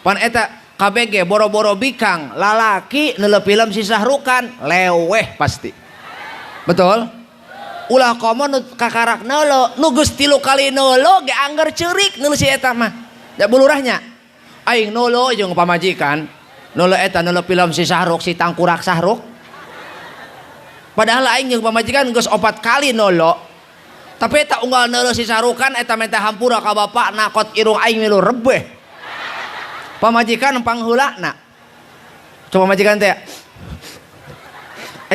Pan eta KBG boro-boro bikang lalaki neuleuh film si Sahrukan leweh pasti. Betul? Ulah komo nu kakarak neuleuh, nu geus 3 kali neuleuh ge angger ceurik neuleuh si eta mah. Da bulurahnya. Aing neuleuh jeung pamajikan, neuleuh eta neuleuh film si Sahruk, si tangkurak Sahruk. Padahal aing jeung pamajikan geus 4 kali neuleuh. Tapi eta unggal neuleuh si Sahrukan eta minta hampura ka bapakna kot irung aing milu rebeh. Pamajikan pangheulana. Coba pamajikan teh.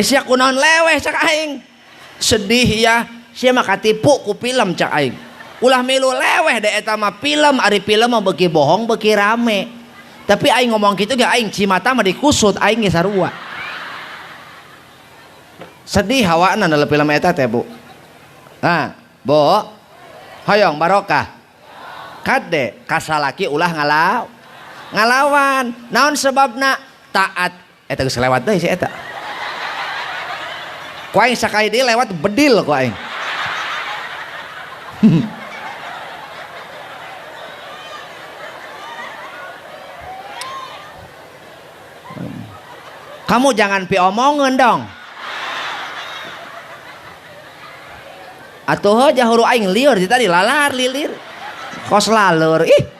Sia kunaon leweh cak aing. Sedih ya, sia mah katipu ku film cak aing. Ulah milu leweh da eta mah film, ari film mah beuki bohong beuki rame. Tapi aing ngomong kitu ge aing cimata mah dikusut aing ge sarua. Sedih hawana neuleuh film eta teh, Bu. Nah, Bu, hoyong barokah. Kade kasalaki ulah ngalawan. Naon sebabna? Taat. Eta geus lewat deui si eta. Ku aing sakali deui lewat bedil ku aing. Kamu jangan piomongeun dong. Atuh jahuru aing lieur di tadi lalar lilir. Kos laleur ih.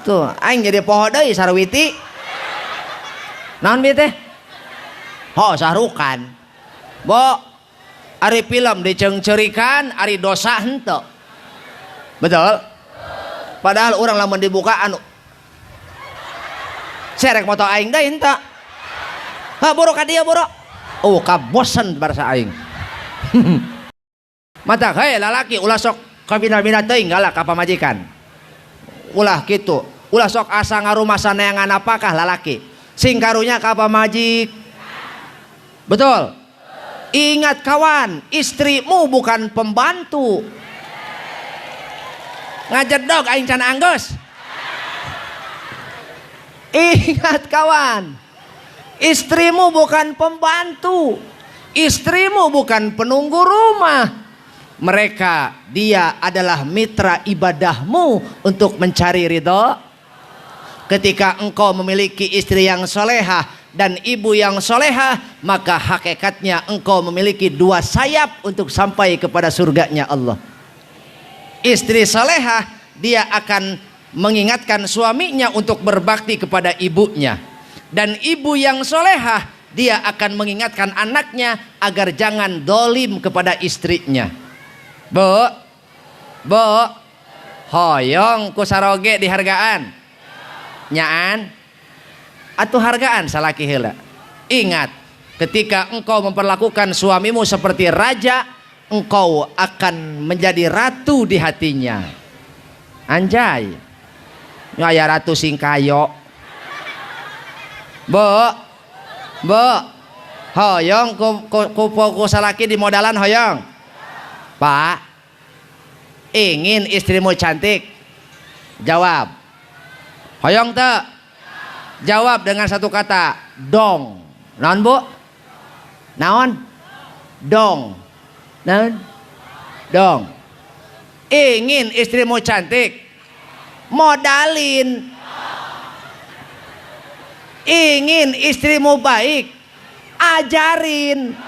Tuh aing jadi poho deui sarwiti. Naon bieu teh? Ho Sahrukan. Bo ari film diceungceurikan ari dosa henteu. Betul? Padahal urang lamun dibuka anu serek moto aing deui henteu. Ha boro ka dieu boro. Oh kabosen barasa aing. Mata hei lalaki ulah sok kabina-bina teuing galak ka pamajikan. Ulah kitu. Ulah sok asa ngarumasa neangan apakah lalaki. Sing karunya ka pamajik. Betul? Ingat kawan, istrimu bukan pembantu. Ngajedog aing can anggeus. Ingat kawan, istrimu bukan pembantu, istrimu bukan penunggu rumah. Mereka, dia adalah mitra ibadahmu untuk mencari ridho. Ketika engkau memiliki istri yang solehah dan ibu yang solehah, maka hakikatnya engkau memiliki 2 sayap untuk sampai kepada surganya Allah. Istri solehah, dia akan mengingatkan suaminya untuk berbakti kepada ibunya. Dan ibu yang solehah, dia akan mengingatkan anaknya agar jangan dolim kepada istrinya. Bu, bu, hoyong ku saroge dihargaan. Nyaan atuh hargaan salaki heula. Ingat, ketika engkau memperlakukan suamimu seperti raja, engkau akan menjadi ratu di hatinya. Anjay. Aya ratu singkayo. Bu, bu, hoyong ku salaki di modalan hoyong. Pak, ingin istrimu cantik? Jawab. Hoyong teu? Jawab dengan satu kata, dong. Naon, Bu? Naon? Dong. Naon? Dong. Ingin istrimu cantik? Modalin. Ingin istrimu baik? Ajarin.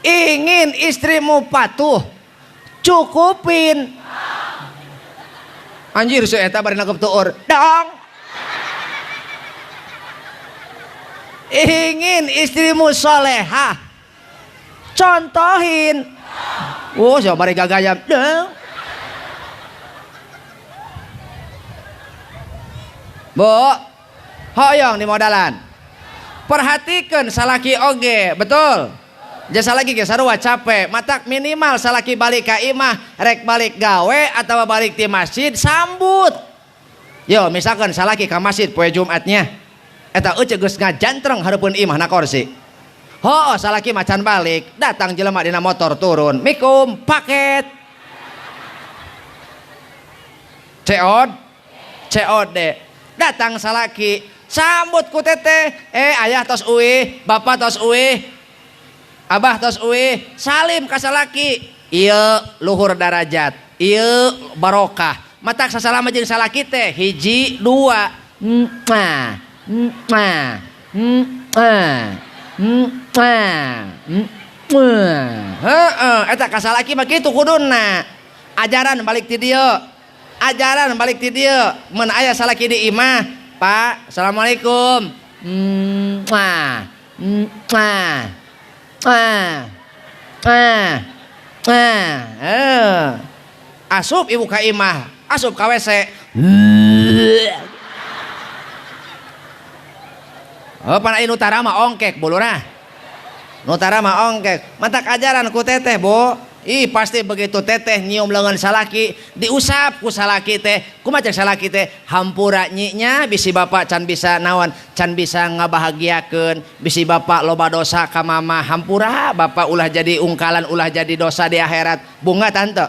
Ingin istrimu patuh? Cukupin. Anjir si eta bari nangkep tuur. Dong. Ingin istrimu solehah? Contohin. Oh, siapa bari gagayam. Dong. Bu, hoyong di modalan. Perhatikan salaki oge, betul? Jasa lagi ge sarua capek, matak minimal salaki balik ka imah, rek balik gawe atau balik di masjid sambut. Yo, misalkan salaki ka masjid poe Jumatnya, eta euceu geus ngajantreng hareupeun imah na kursi. Hooh, salaki macan balik, datang jelema dina motor turun, mikum paket. COD, COD. Datang salaki, sambut ku teteh, ayah tos uih, bapak tos uih, abah tos uih, salim ka salaki. Ieu luhur darajat. Ieu barokah. Matak sasalama jeung salaki teh hiji dua. Mwah mwah mwah mwah mwah. Heeh, eta ka salaki mah kitu kuduna. Ajaran balik ti dieu. Ajaran balik ti dieu. Mun aya salaki di imah, Pak, assalamualaikum. Mwah mwah mwah mwah mwah. Asup ibu ka imah, asup ka WC. Oh, pan aya nu tara mah ongkek bulurah. Nu tara mah ongkek. Matak ajaran ku teteh, Bu. Ih, pasti begitu teteh nyium lengan salaki, diusap ku salaki teh. Kumaha cek salaki teh? Hampura nyinya bisi bapak can bisa naon, can bisa ngabahagiakeun, bisi bapak loba dosa ka mama, hampura bapak ulah jadi ungkalan, ulah jadi dosa di akhirat. Bunga tante.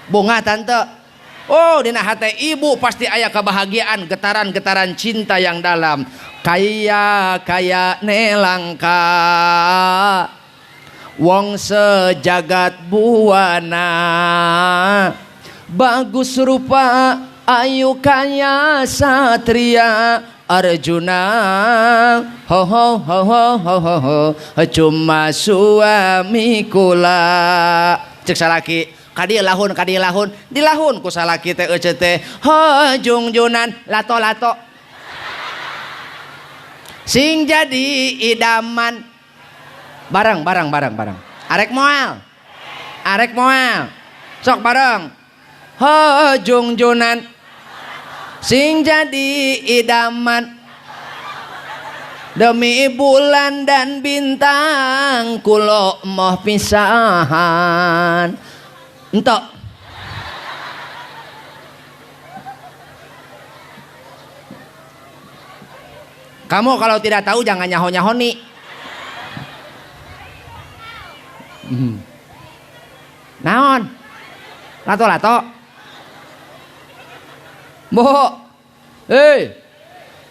Bunga tante. Oh, dina hate ibu pasti aya kebahagiaan, getaran-getaran cinta yang dalam. Kaya kaya nelangka wong sejagat buana, bagus rupa ayu kaya satria Arjuna, ho ho ho ho ho ho ho, cuma suami kula. Cek salaki kadieu lahun kadieu lahun dilahun ku salaki teh euceu teh ho jungjunan lato-lato sing jadi idaman. Bareng bareng bareng bareng arek moal arek moal sok bareng ho jungjunan sing jadi idaman demi bulan dan bintang kulo moh pisahan. Entok. Kamu kalau tidak tahu jangan nyaho-nyahoni. Naon? Lato-lato. Bu. Hei.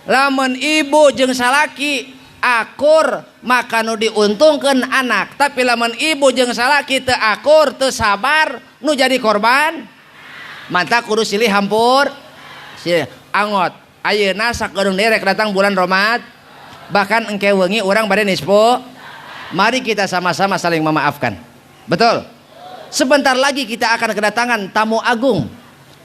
Lamun ibu jeung salaki akur maka nu diuntungkeun anak, tapi lamun ibu jeung salaki teu akur, teu sabar, nu jadi korban. Mantap kudu silih hampur. Silih angot. Ayeuna sakedeung derek datang bulan Ramadan. Bahkan engke weungi urang bade nispu. Mari kita sama-sama saling memaafkan. Betul? Sebentar lagi kita akan kedatangan tamu agung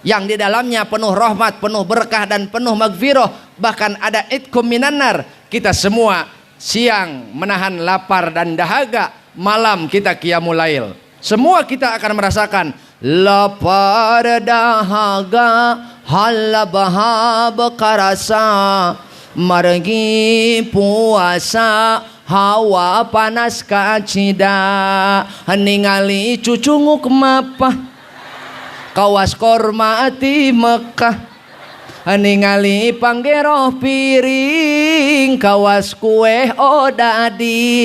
yang di dalamnya penuh rahmat, penuh berkah dan penuh magfirah, bahkan ada itkum minannar. Kita semua siang menahan lapar dan dahaga, malam kita qiyamul lail. Semua kita akan merasakan lapar dahaga halabahab karasa margi puasa hawa panas kacida ningali cucunguk mapah kawas korma ti Mekah ningali panggeroh piring kawas kueh odading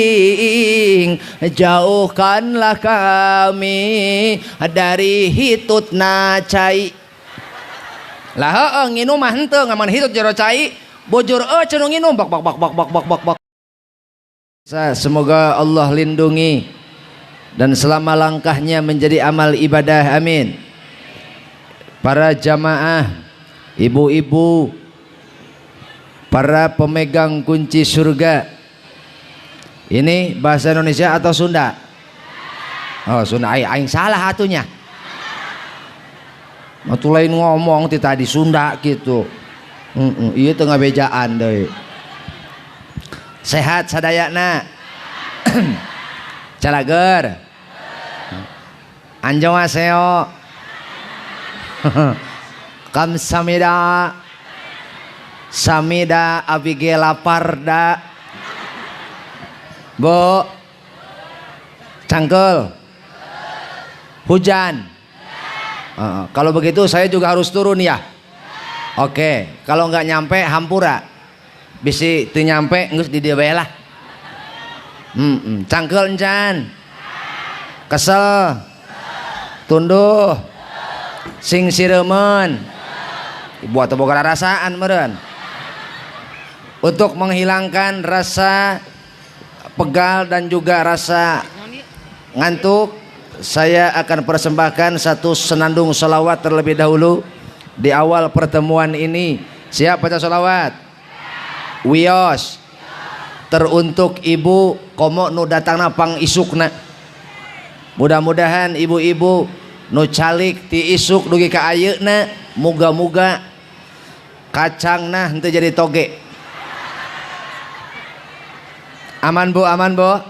jauhkanlah kami dari hitutna cai. Lah heueuh nginum mah henteu ngaman hitut jero cai bojor eueuh cenah nginum bak bak bak bak bak bak bak bak. Semoga Allah lindungi dan selama langkahnya menjadi amal ibadah, amin. Para jamaah, ibu-ibu, para pemegang kunci surga. Ini bahasa Indonesia atau Sunda? Oh Sunda, aing salah atunya. Atuh lain ngomong ti tadi Sunda gitu. Ieu teu ngabejaan deui. Sehat sadayana. Calager. Annyeonghaseyo. Kamsamida. Samida abige laparda. Bu. Cangkel. Hujan. Kalau begitu saya juga harus turun ya. Oke, kalau nggak nyampe hampura. Bisi teu nyampe geus di dieu bae lah. Cangkel encan. Kesel. Tunduh. Sing siremen. Ibu atau boga rasaan meureun. Untuk menghilangkan rasa pegal dan juga rasa ngantuk, Saya akan persembahkan satu senandung sholawat terlebih dahulu di awal pertemuan ini. Siap baca sholawat? Wios. Teruntuk ibu komo nu datangna pang isukna. Mudah-mudahan ibu-ibu nu calik ti isuk dugi ka ayeuna muga-muga kacangna henteu jadi toge. Aman bu, aman bu.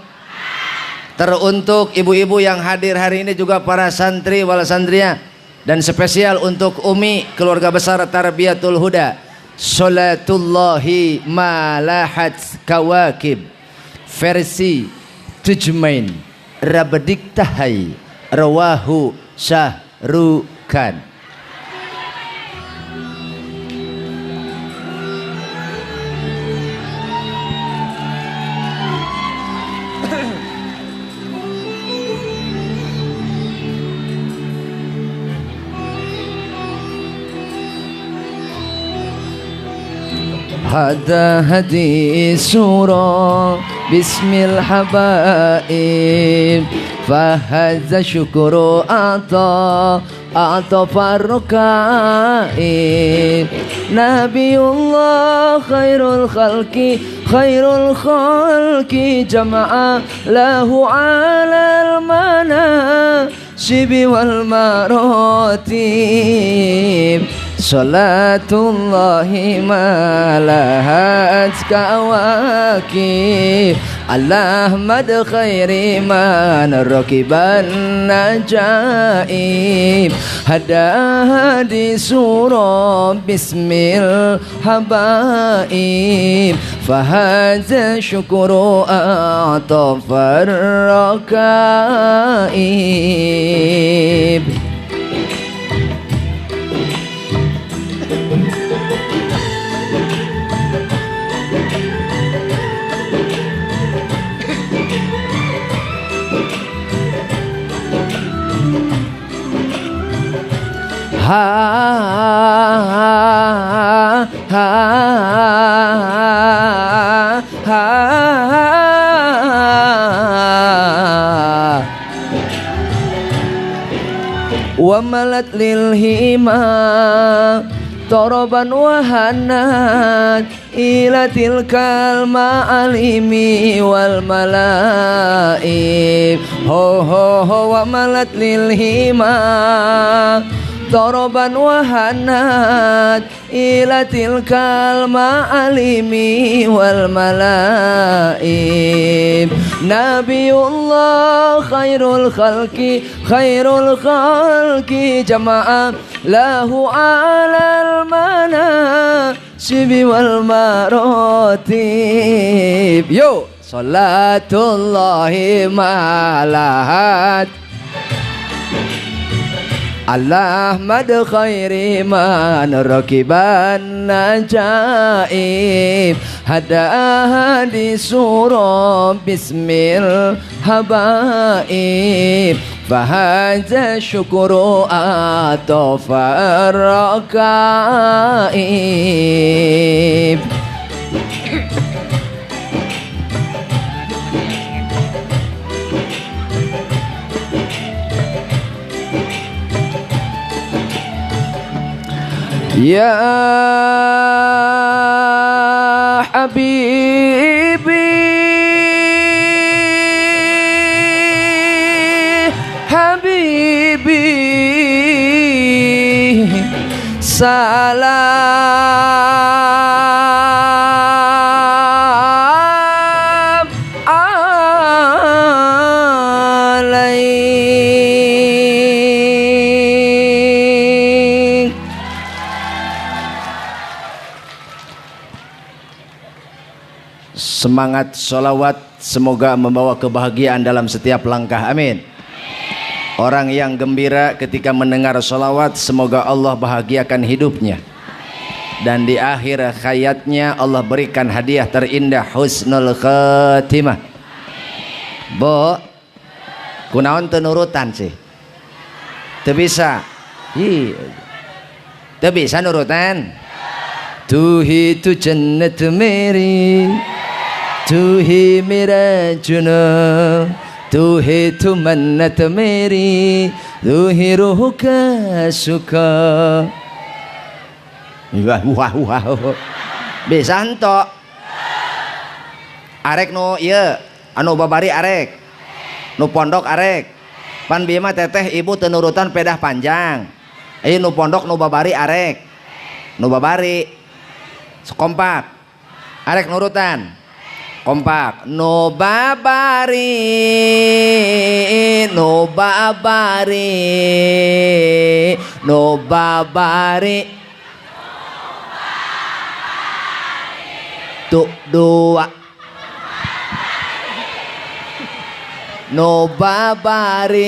Teruntuk ibu-ibu yang hadir hari ini juga para santri wal santria, dan spesial untuk umi keluarga besar Tarbiyatul Huda. Salatullahi malahat kawakib versi Tujmain Rabedik Tahai rawahu Syahrukan. هذا هدي سورة باسم الحبائب فهذا شكر أعطى أعطى الركائب نبي الله خير الخلق خير الخلق جمع له على المناصب والمراتب Salatullahi ma lahat kawakib ala Ahmad khairi man rakiban najaib hada hadi surah bismil habaib fahadza syukru a'tafar rakaib. Ha ha ha ha. Wa malat lil hima toroban wahanat ila tilkal ma'alimi wal malaib ho ho ho. Wa malat lil hima toroban wahanat ila tilkal ma'alimi wal malaib Nabiullah khairul khalqi jama'a lahu alal manasibi wal marotib. Yo salatullahi malahat ala Ahmad khairi man rakiban najaib hada hadi surah bismil habaib fahadza syukru atafar rakaib. Ya habibi habibi salam alaik. Semangat sholawat semoga membawa kebahagiaan dalam setiap langkah. Amin. Orang yang gembira ketika mendengar sholawat, semoga Allah bahagiakan hidupnya. Dan di akhir hayatnya Allah berikan hadiah terindah, husnul khatimah. Bu, kunaon teu nurutan sih? Teu bisa. Ih. Teu bisa nurutan. Tu hi tu jannat meri, tu hi mera junub, तू है तू मन्नत मेरी तू ही रूह का सुका. Wah wah wah. Bisa henteu? Arek nu ieu anu babari arek. Nu pondok arek. Pan bieu mah teteh ibu teu nurutan pedah panjang. Ieu nu pondok nu babari arek. Nu babari kompak. Arek nurutan. Kompak. Nu babari, nu babari, nu babari. Tuh dua. No babari.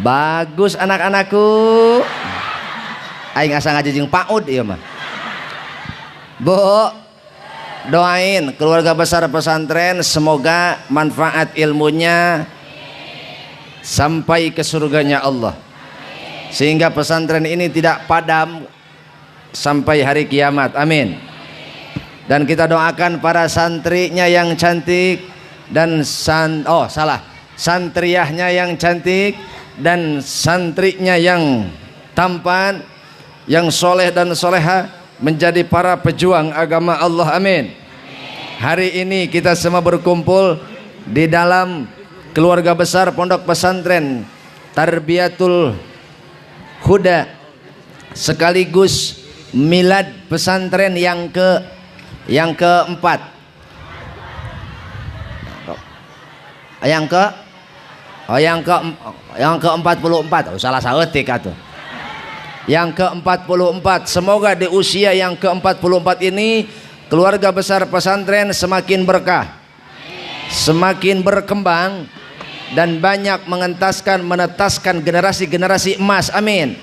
Bagus anak-anakku. Aing asa ngajejeng PAUD ieu mah. Bu, doain keluarga besar pesantren semoga manfaat ilmunya sampai ke surganya Allah, sehingga pesantren ini tidak padam sampai hari kiamat. Amin. Dan kita doakan para santrinya yang cantik dan santriahnya yang cantik dan santrinya yang tampan, yang soleh dan soleha, menjadi para pejuang agama Allah. Amin. Hari ini kita semua berkumpul di dalam keluarga besar Pondok Pesantren Tarbiyatul Huda sekaligus milad pesantren yang keempat, yang ke-44. Oh, salah saeutik atuh. Yang ke-44. Semoga di usia yang ke-44 ini keluarga besar pesantren semakin berkah, semakin berkembang, dan banyak mengentaskan, menetaskan generasi-generasi emas. Amin.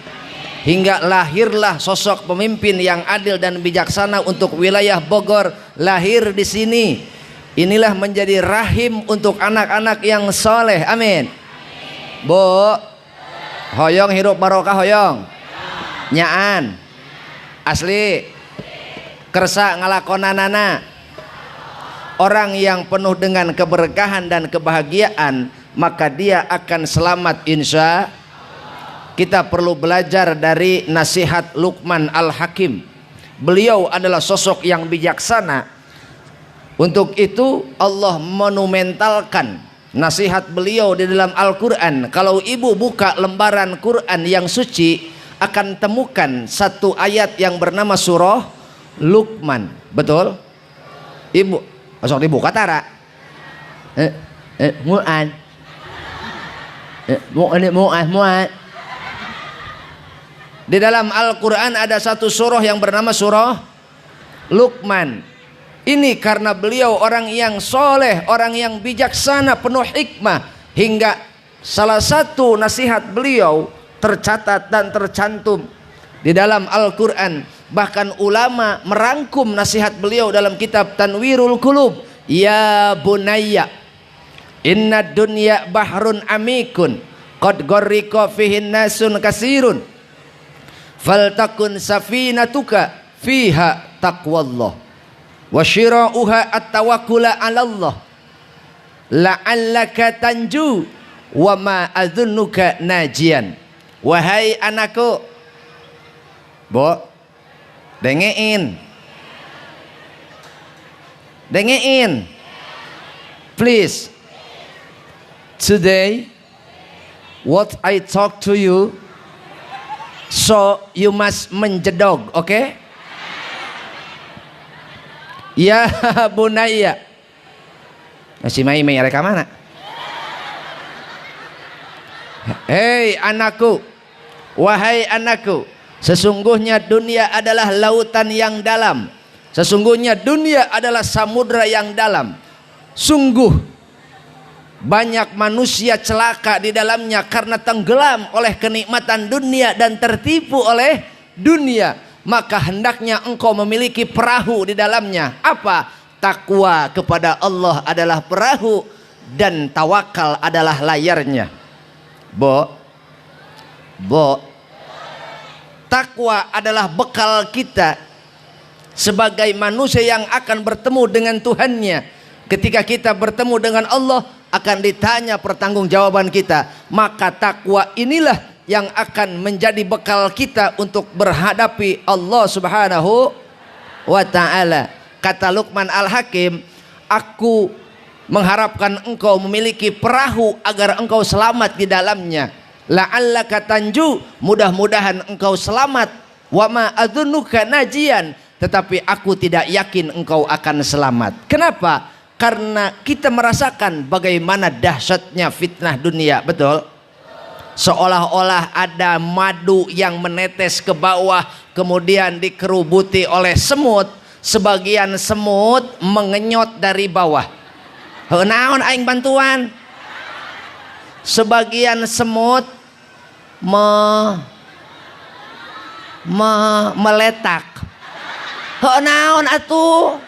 Hingga lahirlah sosok pemimpin yang adil dan bijaksana untuk wilayah Bogor lahir di sini. Inilah menjadi rahim untuk anak-anak yang soleh. Amin. Bu, hoyong hirup barokah hoyong. Nyaan asli kersa ngalakonanana. Orang yang penuh dengan keberkahan dan kebahagiaan, maka dia akan selamat insya. Kita perlu belajar dari nasihat Luqman Al-Hakim. Beliau adalah sosok yang bijaksana. Untuk itu Allah monumentalkan nasihat beliau di dalam Al-Quran. Kalau ibu buka lembaran Quran yang suci, akan temukan satu ayat yang bernama surah Luqman. Betul? Ibu, masuk dibuka tara. Mu'an. Mu'an. Di dalam Al-Quran ada satu surah yang bernama surah Luqman. Ini karena beliau orang yang soleh, orang yang bijaksana, penuh hikmah. Hingga salah satu nasihat beliau tercatat dan tercantum di dalam Al-Quran. Bahkan ulama merangkum nasihat beliau dalam kitab Tanwirul Qulub. Ya bunayya, inna dunya bahrun amikun, qad gharriqa fihin nasun kasirun, faltakun safinatuka fiha taqwallah wa syira'uha at-tawakkula 'ala Allah la'allaka tanju wa ma adhunnuka najian. Wahai anakku, bo, dengein, dengein, please. Today what I talk to you, so you must menjedog, oke? Okay? Ya bunaya. Si Mai Mai reka mana? Hei anakku, wahai anakku, sesungguhnya dunia adalah lautan yang dalam. Sesungguhnya dunia adalah samudra yang dalam. Sungguh banyak manusia celaka di dalamnya karena tenggelam oleh kenikmatan dunia dan tertipu oleh dunia. Maka hendaknya engkau memiliki perahu di dalamnya. Apa? Takwa kepada Allah adalah perahu dan tawakal adalah layarnya. Bo, bo, takwa adalah bekal kita Sebagai manusia yang akan bertemu dengan Tuhannya. Ketika kita bertemu dengan Allah akan ditanya pertanggungjawaban kita. Maka takwa inilah yang akan menjadi bekal kita untuk berhadapi Allah Subhanahu wa ta'ala. Kata Luqman Al-Hakim, aku mengharapkan engkau memiliki perahu agar engkau selamat di dalamnya. La'allaka tanju, mudah-mudahan engkau selamat. Wa ma adzunuka najian, tetapi aku tidak yakin engkau akan selamat. Kenapa? Karena kita merasakan bagaimana dahsyatnya fitnah dunia, betul? Seolah-olah ada madu yang menetes ke bawah, kemudian dikerubuti oleh semut. Sebagian semut mengenyot dari bawah. Heuh naon aing bantuan. Sebagian semut meletak. Heuh naon atuh?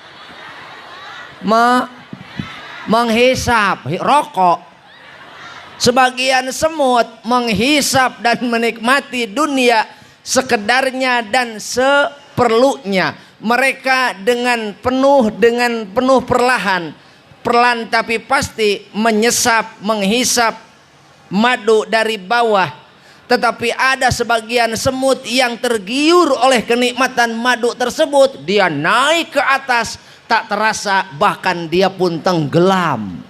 Menghisap rokok. Sebagian semut menghisap dan menikmati dunia sekedarnya dan seperlunya. Mereka dengan penuh perlahan, perlahan tapi pasti menyesap, menghisap madu dari bawah. Tetapi ada sebagian semut yang tergiur oleh kenikmatan madu tersebut, dia naik ke atas, tak terasa bahkan dia pun tenggelam.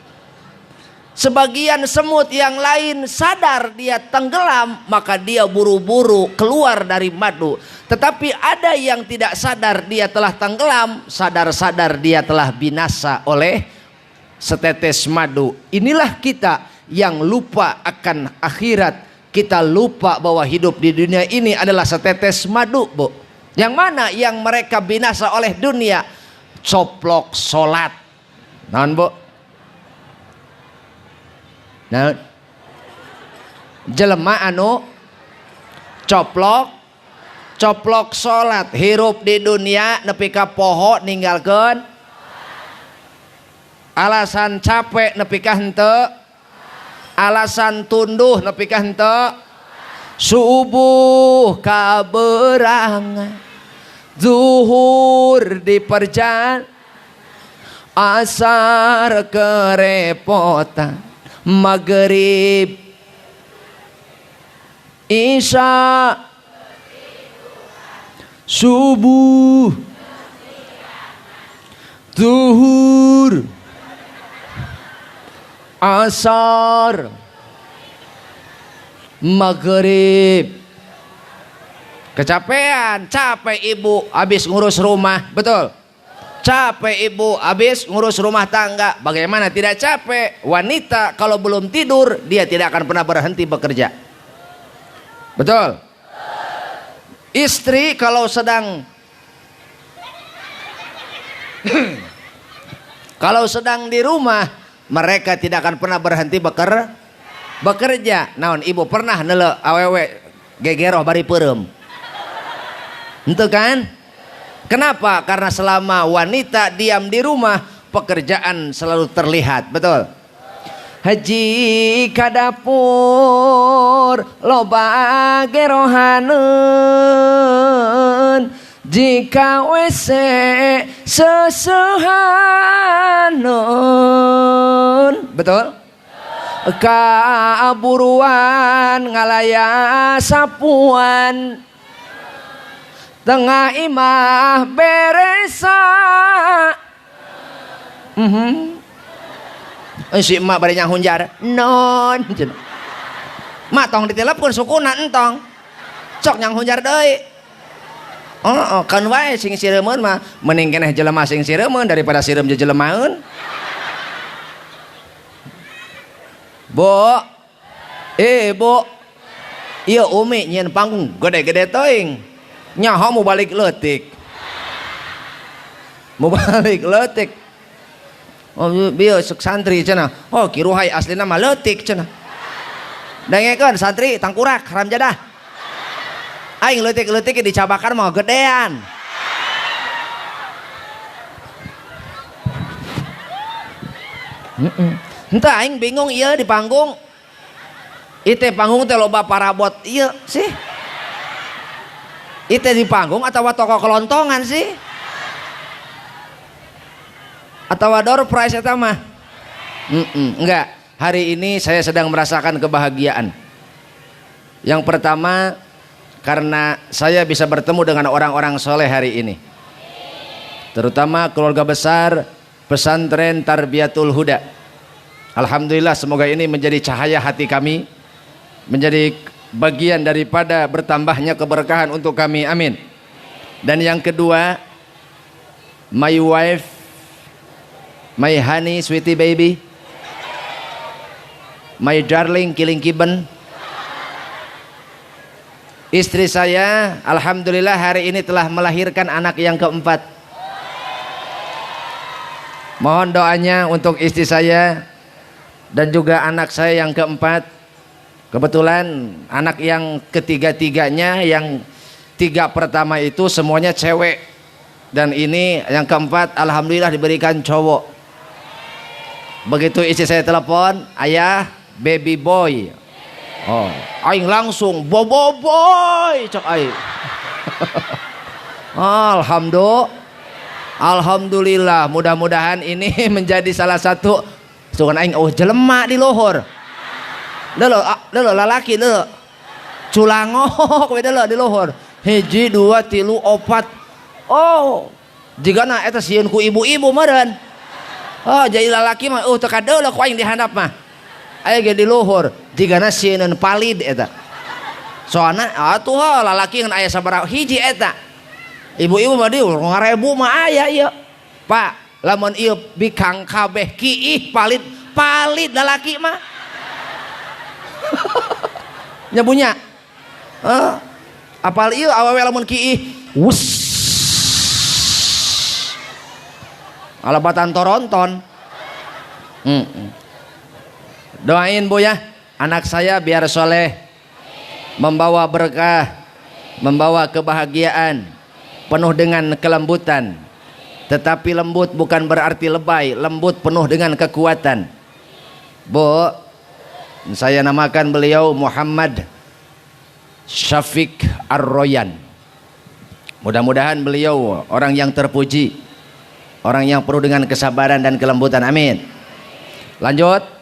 Sebagian semut yang lain sadar dia tenggelam, maka dia buru-buru keluar dari madu. Tetapi ada yang tidak sadar dia telah tenggelam, sadar-sadar dia telah binasa oleh setetes madu. Inilah kita yang lupa akan akhirat. Kita lupa bahwa hidup di dunia ini adalah setetes madu, Bu. Yang mana yang mereka binasa oleh dunia? Coplok solat. Naon, Bu? Nah, jelema anu coplok salat, hirup di dunia nepi ka poho ninggalkeun alasan capek nepi ka henteu, alasan tunduh nepi ka henteu, subuh kaberangan, zuhur diperjan, asar kerepotan, maghrib, isya, subuh, zuhur, asar, maghrib. Kecapean, capek ibu habis ngurus rumah, betul? Capek ibu habis ngurus rumah tangga. Bagaimana tidak capek? Wanita kalau belum tidur dia tidak akan pernah berhenti bekerja. Betul? Istri kalau sedang kalau sedang di rumah, mereka tidak akan pernah berhenti bekerja. Naon ibu pernah neuleuh awewe gegeroh bari peureum? Henteu kan? Kenapa? Karena selama wanita diam di rumah, pekerjaan selalu terlihat, betul? Haji ka dapur loba gerohaneun, jika WC sesehaneun, betul? Kaburuan ngalaya sapuan, tengah imah beresa. Si emak bari nyahunjar non mak tong ditelepon sukuna entong cok nyahunjar deui. Oh, kan wae sing sireumeun mah mending keneh jelema sing sireumeun daripada sireum jejelemaeun. Bu, Bu, ieu umi nyieun panggung gede-gede teuing. Nyaho mau balik leutik. Mau balik leutik. Oh, bieu sok santri cenah. Oh, kiruhai aslina mah leutik cenah. Dengekeun santri tangkurak haram jadah. Aing leutik-leutik dicabakan mah gedean. Henteu aing bingung ieu di panggung. Ite panggung teh loba parabot ieu sih. Ite di panggung atau toko kelontongan sih. Atau door prize eta mah? Enggak. Hari ini saya sedang merasakan kebahagiaan. Yang pertama, karena saya bisa bertemu dengan orang-orang soleh hari ini. Terutama keluarga besar pesantren Tarbiyatul Huda. Alhamdulillah, semoga ini menjadi cahaya hati kami, menjadi bagian daripada bertambahnya keberkahan untuk kami, amin. Dan yang kedua, my wife, my honey, sweetie baby, my darling, killing kiben, istri saya, alhamdulillah hari ini telah melahirkan anak yang keempat. Mohon doanya untuk istri saya dan juga anak saya yang keempat. Kebetulan anak yang ketiga-tiganya, yang tiga pertama itu semuanya cewek, dan ini yang keempat alhamdulillah diberikan cowok. Begitu istri saya telepon, ayah baby boy. Oh, aing langsung bobo boy cok aing. Alhamdulillah. Alhamdulillah, mudah-mudahan ini menjadi salah satu sugan aing oh jelema di luhur. Delo, delo lalaki delo. Culangok we delo di luhur. Hiji, dua, tilu, opat. Oh, jigana eta sieun ku ibu-ibu meureun. Oh, jadi lalaki mah teu kadeuleu ku aing di handap mah. Aya ge di luhur, jigana sieun palid eta. Soalna atuh lalaki ngan aya sabaraha hiji eta. Ibu-ibu mah di 2000 mah aya ieu. Pak, lamun ieu bikang kabeh kiih palid, palid lalaki mah. Nyabunya. Apal ieu awewe lamun kiih wus. Alabatan toronton. Doain Bu ya, anak saya biar soleh, membawa berkah, membawa kebahagiaan, penuh dengan kelembutan. Tetapi lembut bukan berarti lebay, lembut penuh dengan kekuatan. Bu, saya namakan beliau Muhammad Syafiq Ar-Royan. Mudah-mudahan beliau orang yang terpuji, orang yang penuh dengan kesabaran dan kelembutan. Amin. Lanjut.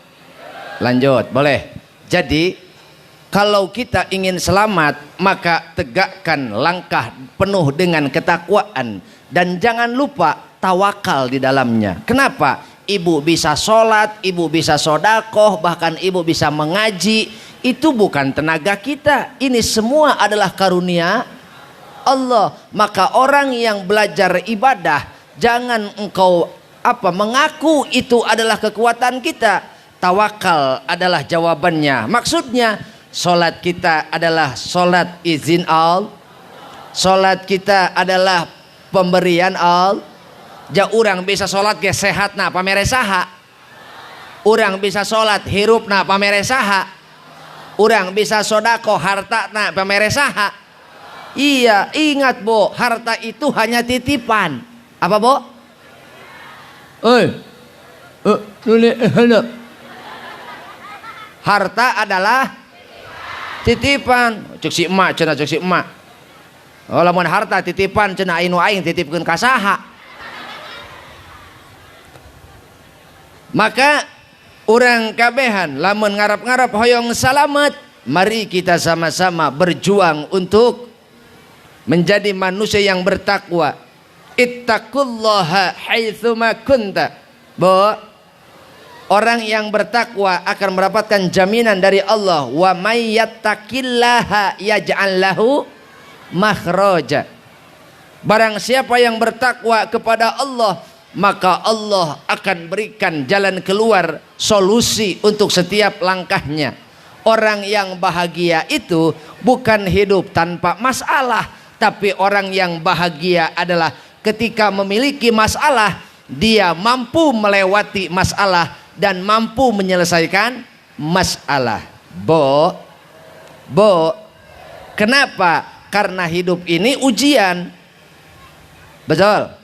Lanjut, boleh. Jadi kalau kita ingin selamat, maka tegakkan langkah penuh dengan ketakwaan dan jangan lupa tawakal di dalamnya. Kenapa? Ibu bisa sholat, ibu bisa sodakoh, bahkan ibu bisa mengaji. Itu bukan tenaga kita. Ini semua adalah karunia Allah. Maka orang yang belajar ibadah, jangan engkau mengaku itu adalah kekuatan kita. Tawakal adalah jawabannya. Maksudnya, solat kita adalah solat izin Allah. Solat kita adalah pemberian Allah. Ja urang bisa solat ge sehat na pamere saha. Urang bisa solat hirup na pamere saha. Urang bisa sodako harta na pamere saha. Iya, ingat Bu, harta itu hanya titipan. Apa Bu? Harta adalah titipan. Cek si emak cenah, cek si emak. Oh, lamun harta titipan cenah aing nu aing titipkeun ka saha. Maka urang kabehan lamun ngarap-ngarap hoyong salamet, mari kita sama-sama berjuang untuk menjadi manusia yang bertakwa. Ittaqullaha haitsuma kunta. Bu, orang yang bertakwa akan mendapatkan jaminan dari Allah. Wa may yattaqillaha yaj'al lahu makhraja. Barang siapa yang bertakwa kepada Allah, maka Allah akan berikan jalan keluar, solusi untuk setiap langkahnya. Orang yang bahagia itu bukan hidup tanpa masalah, tapi orang yang bahagia adalah ketika memiliki masalah, dia mampu melewati masalah dan mampu menyelesaikan masalah. Bo, bo, kenapa? Karena hidup ini ujian. Betul.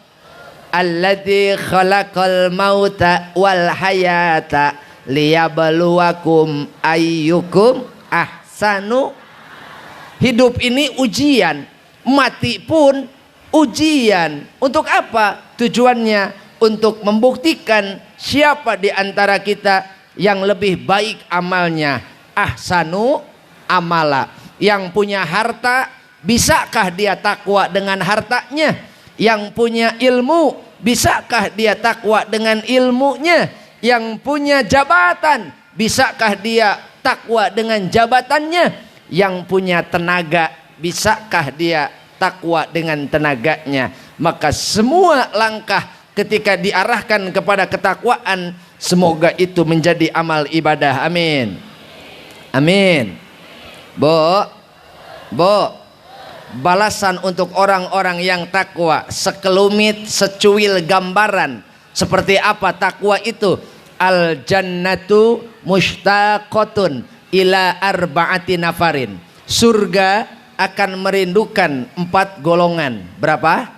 Alladzi khalaqal mauta wal hayata liyabluwakum ayyukum ahsanu. Hidup ini ujian, mati pun ujian. Untuk apa? Tujuannya untuk membuktikan siapa di antara kita yang lebih baik amalnya. Ahsanu amala. Yang punya harta, bisakah dia takwa dengan hartanya? Yang punya ilmu, bisakah dia takwa dengan ilmunya? Yang punya jabatan, bisakah dia takwa dengan jabatannya? Yang punya tenaga, bisakah dia takwa dengan tenaganya? Maka semua langkah ketika diarahkan kepada ketakwaan, semoga itu menjadi amal ibadah. Amin. Amin. Bo, bo, balasan untuk orang-orang yang takwa, sekelumit, secuil gambaran seperti apa takwa itu. Al jannatu mushtaqatun ila arba'ati nafarin. Surga akan merindukan 4 golongan. Berapa?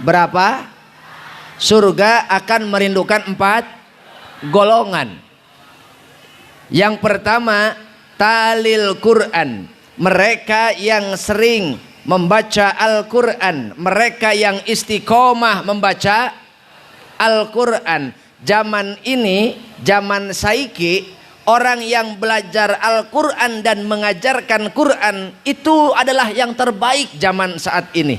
Berapa? Surga akan merindukan 4 golongan. Yang pertama, talil Quran. Mereka yang sering membaca Al-Quran, mereka yang istiqomah membaca Al-Quran. Zaman ini, zaman saiki, orang yang belajar Al-Quran dan mengajarkan Quran itu adalah yang terbaik zaman saat ini.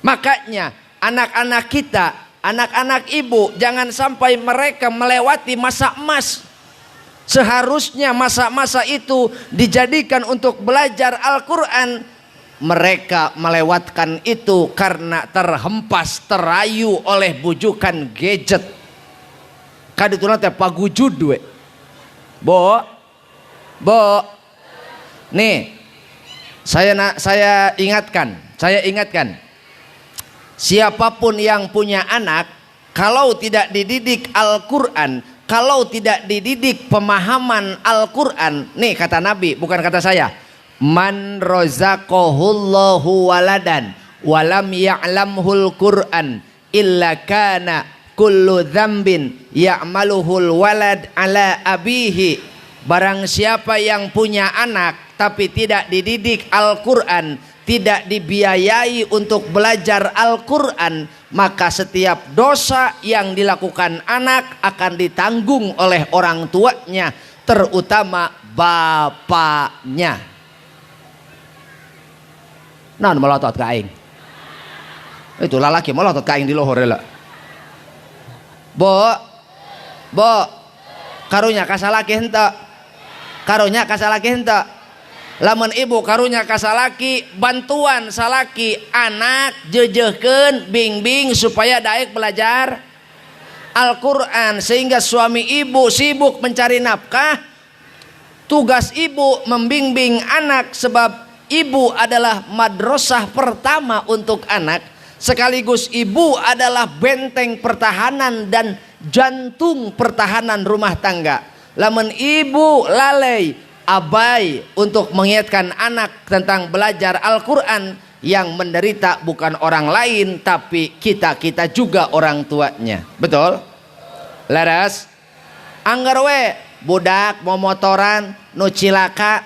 Makanya anak-anak kita, anak-anak ibu, jangan sampai mereka melewati masa emas. Seharusnya masa-masa itu dijadikan untuk belajar Al-Quran. Mereka melewatkan itu karena terhempas, terayu oleh bujukan gadget. Kadituna teh pagujud we. Bo, bo, nih, saya ingatkan, siapapun yang punya anak, kalau tidak dididik Al-Quran, kalau tidak dididik pemahaman Al-Quran, nih kata Nabi, bukan kata saya. Man razaqahullahu waladan walam ya'lamhul Qur'an illa kana kullu dzambin ya'maluhul walad ala abihi. Barang siapa yang punya anak tapi tidak dididik Al-Quran, tidak dibiayai untuk belajar Al-Quran, maka setiap dosa yang dilakukan anak akan ditanggung oleh orang tuanya, terutama bapaknya. Nah, melotot ka aing. Itu lalaki melotot ka aing di lohor heula. Bo, bo, karunya ka salaki henteu. Karunya ka salaki henteu. Lamun ibu karunya ka salaki, bantuan salaki anak jejehkeun bingbing supaya daek belajar Al-Quran, sehingga suami ibu sibuk mencari nafkah. Tugas ibu membimbing anak, sebab ibu adalah madrasah pertama untuk anak, sekaligus ibu adalah benteng pertahanan dan jantung pertahanan rumah tangga. Lamun ibu lalai, abai untuk mengingatkan anak tentang belajar Al-Quran, yang menderita bukan orang lain tapi kita-kita juga orang tuanya. Betul? Laras? Anggar we budak momotoran nu cilaka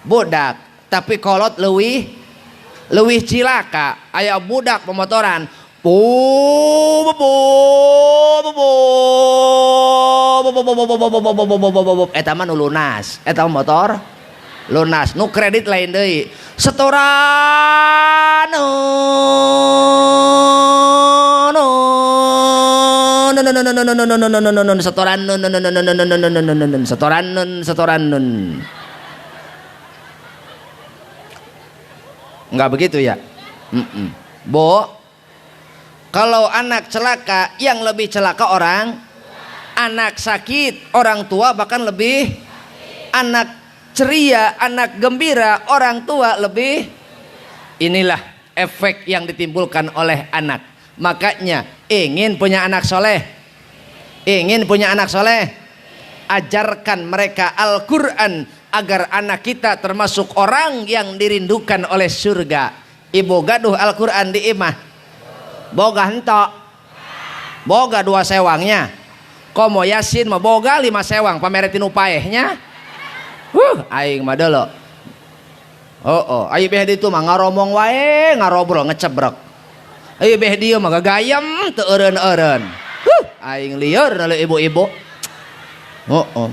budak, tapi kolot leuwih cilaka. Aya budak pemotoran bu bu bu bu bu, eta mah nu lunas, eta motor lunas, nu kredit lain deui. Setoran no no no no no no no no no no no, setoran no no no no no no no no no, setoran nun, setoran nun. Enggak begitu ya? Bo, kalau anak celaka, yang lebih celaka orang. Anak sakit, orang tua bahkan lebih. Anak ceria, anak gembira, orang tua lebih. Inilah efek yang ditimbulkan oleh anak. Makanya ingin punya anak soleh, ingin punya anak soleh, ajarkan mereka Al-Quran agar anak kita termasuk orang yang dirindukan oleh surga. Ibu gaduh Al-Quran di imah, boga hentok, boga 2 sewangnya, komo yasin mah boga 5 sewang, pameretin upaehnya. Aing mah delo. Oh, aing beh ditu mah ngaromong wae, ngarobrol ngecebrek. Ayo beh dieu mah gagayem teu eureun-eureun. Huh, aing lieur lalu ibu-ibu. Oh.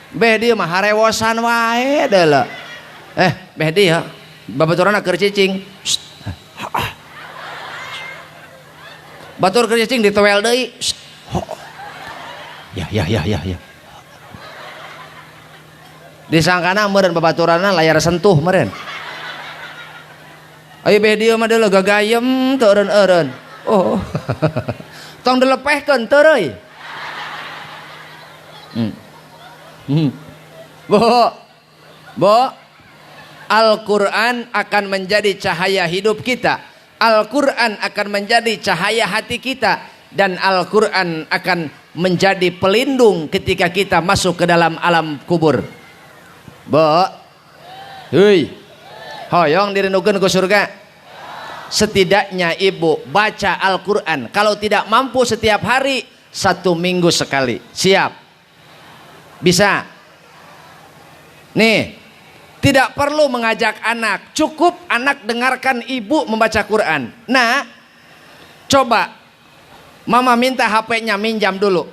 Beh dieu mah harewosan wae deuleu. Beh dieu babaturanna keur cicing. Batur keur cicing ditowel deui. Ya. Disangkana meureun babaturanna layar sentuh meureun. Ayo beh dieu mah deuleu gagayem teu eureun-eureun. Oh. Tong dilepehkeun teureui. Bu. Al-Quran akan menjadi cahaya hidup kita. Al-Quran akan menjadi cahaya hati kita. Dan Al-Quran akan menjadi pelindung ketika kita masuk ke dalam alam kubur. Bu. Hei. Hoyong dirindukeun ke surga. Setidaknya ibu baca Al-Quran. Kalau tidak mampu setiap hari, 1 minggu sekali. Siap? Bisa? Nih, tidak perlu mengajak anak. Cukup anak dengarkan ibu membaca Quran. Nah, coba mama minta HP-nya minjam dulu.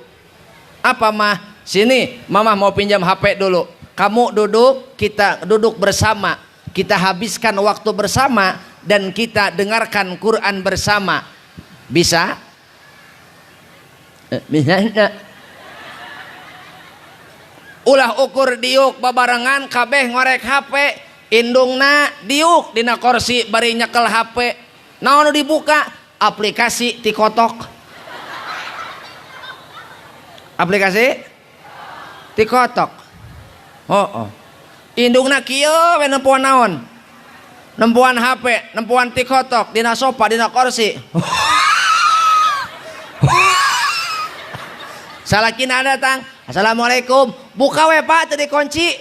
Apa mah? Sini, mama mau pinjam HP dulu. Kamu duduk, kita duduk bersama. Kita habiskan waktu bersama dan kita dengarkan Quran bersama. Bisa? Bisa enggak? Ulah ukur diuk babarengan kabeh ngorek HP, indungna diuk dina kursi bari nyekel HP. Naon nu dibuka? Aplikasi TikTok. Aplikasi TikTok. Oh. Indungna kieu we nempoan naon? Nempoan HP, nempoan TikTok dina sofa, dina kursi. Salakina datang, assalamualaikum, buka we pak, teu dikunci.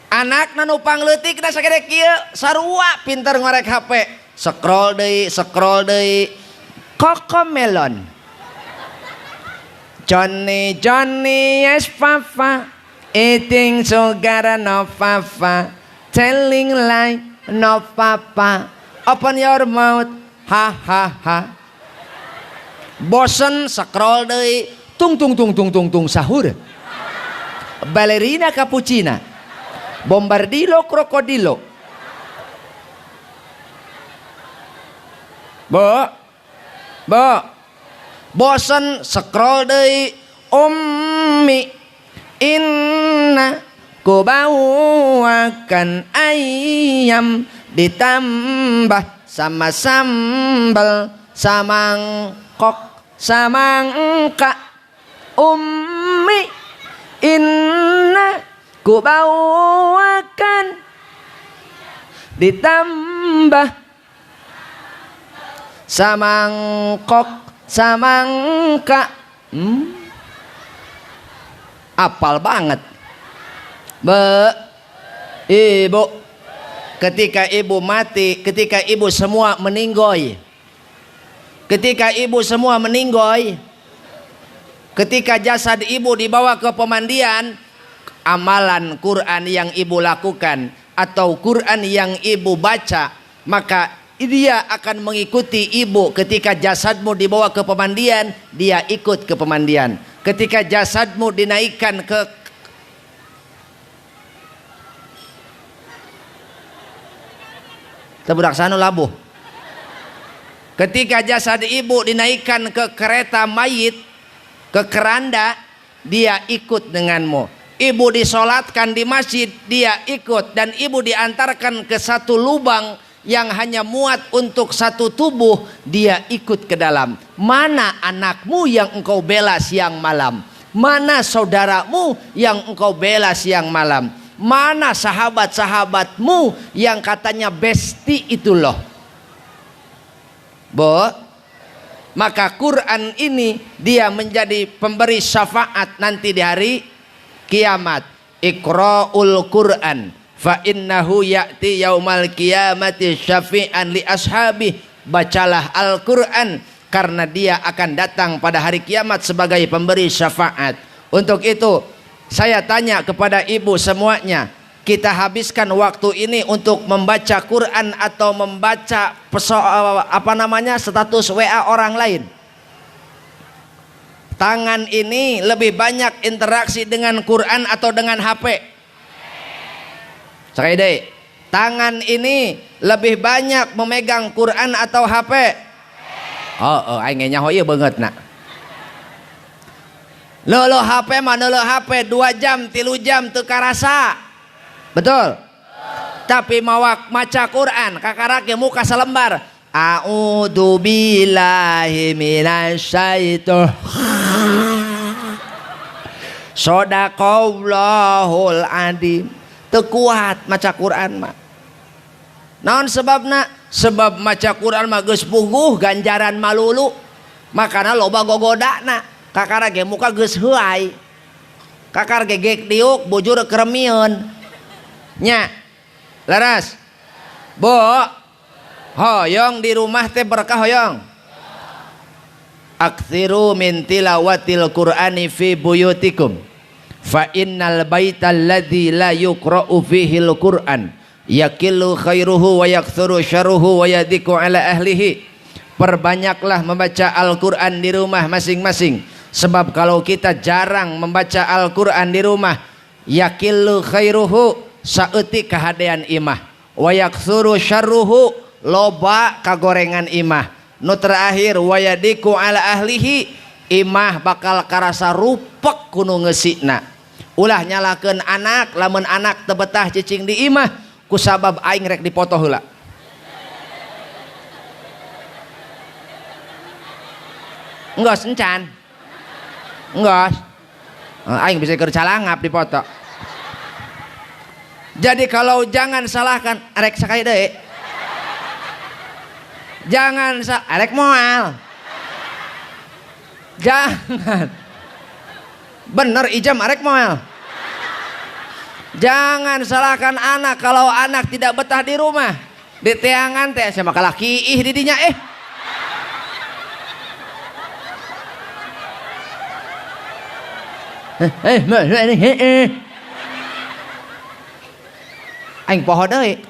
Anak nu pangleutik da sagede kieu, sarua pinter ngorek HP. Scroll deui, Cocomelon. Johnny Johnny yes papa, eating sugar no papa, telling lie no papa. Open your mouth, ha ha ha. Bosen scroll deui, tung tung tung tung tung tung sahur. Ballerina cappuccina, bombardilo krokodilo. Bo, bosen scroll deui, ummi inna kubawakan ayam ditambah sama sambal samangkok samangka. Ummi inna kubawakan ditambah samangkok samangka. Apal banget. Be, ibu, ketika ibu mati, ketika ibu semua meninggoy, ketika ibu semua meninggoy, ketika jasad ibu dibawa ke pemandian, amalan Quran yang ibu lakukan atau Quran yang ibu baca, maka dia akan mengikuti ibu. Ketika jasadmu dibawa ke pemandian, dia ikut ke pemandian. Ketika jasadmu dinaikkan ke budak sanu labuh. Ketika jasad ibu dinaikkan ke kereta mayit, ke keranda, dia ikut denganmu. Ibu disolatkan di masjid, dia ikut. Dan ibu diantarkan ke satu lubang yang hanya muat untuk satu tubuh, dia ikut ke dalam. Mana anakmu yang engkau bela siang malam? Mana saudaramu yang engkau bela siang malam? Mana sahabat-sahabatmu yang katanya besti itu loh? Bo, maka Quran ini dia menjadi pemberi syafaat nanti di hari kiamat. Iqra'ul Quran fa innahu ya'ti yaumal qiyamati syafi'an li ashabi. Bacalah Al-Quran karena dia akan datang pada hari kiamat sebagai pemberi syafaat. Untuk itu saya tanya kepada ibu semuanya, Kita habiskan waktu ini untuk membaca Quran atau membaca apa namanya, status WA orang lain? Tangan ini lebih banyak interaksi dengan Quran atau dengan HP? Sekali deui. Tangan ini lebih banyak memegang Quran atau HP? Oh, aing nyaho ieu beungeutna. Leuleum HP mah, leuleum HP 2 jam, 3 jam teu karasa. Betul? Tapi mawak maca Quran kakarak ge muka salembar. A'udzu billahi minasyaitonir. Shadaqallahul adzim. Teu kuat maca Quran mah. Naon sebabna? Sebab maca Quran mah geus puguh ganjaran malulu. Makana loba gogodana. Kakara ge muka geus heuay. Kakar ge gek diuk bujur keremieun. Nya. Leres. Bu, hoyong di rumah teh berkah hoyong. Aktsiru min tilawatil Qur'ani fi buyutikum. Fa innal baital ladzi la yuqra'u fihi al-Qur'an yakillu khairuhu wa yaktsuru syarruhu wa yadiku ala ahlihi. Perbanyaklah membaca Al-Qur'an di rumah masing-masing. Sebab kalau kita jarang membaca Al-Qur'an di rumah, yakillu khairuhu, saeutik kahadean imah, wa yaktsuru syarruhu, loba kagorengan imah. Nu terakhir wayadiku ala ahlihi, imah bakal karasa rupek kuno ngeusina. Ulah nyalakeun anak lamun anak teu betah cicing di imah kusabab aing rek dipoto heula. Enggeus encan. Enggeus. Aing bisa keur calangap dipoto. Jadi kalau jangan salahkan arek sakali deui. Jangan arek moal. Jangan. Bener ijam arek moal. Jangan salahkan anak kalau anak tidak betah di rumah. Di teangan teh sama kalah kiih di dinya eh. Aing poho deui.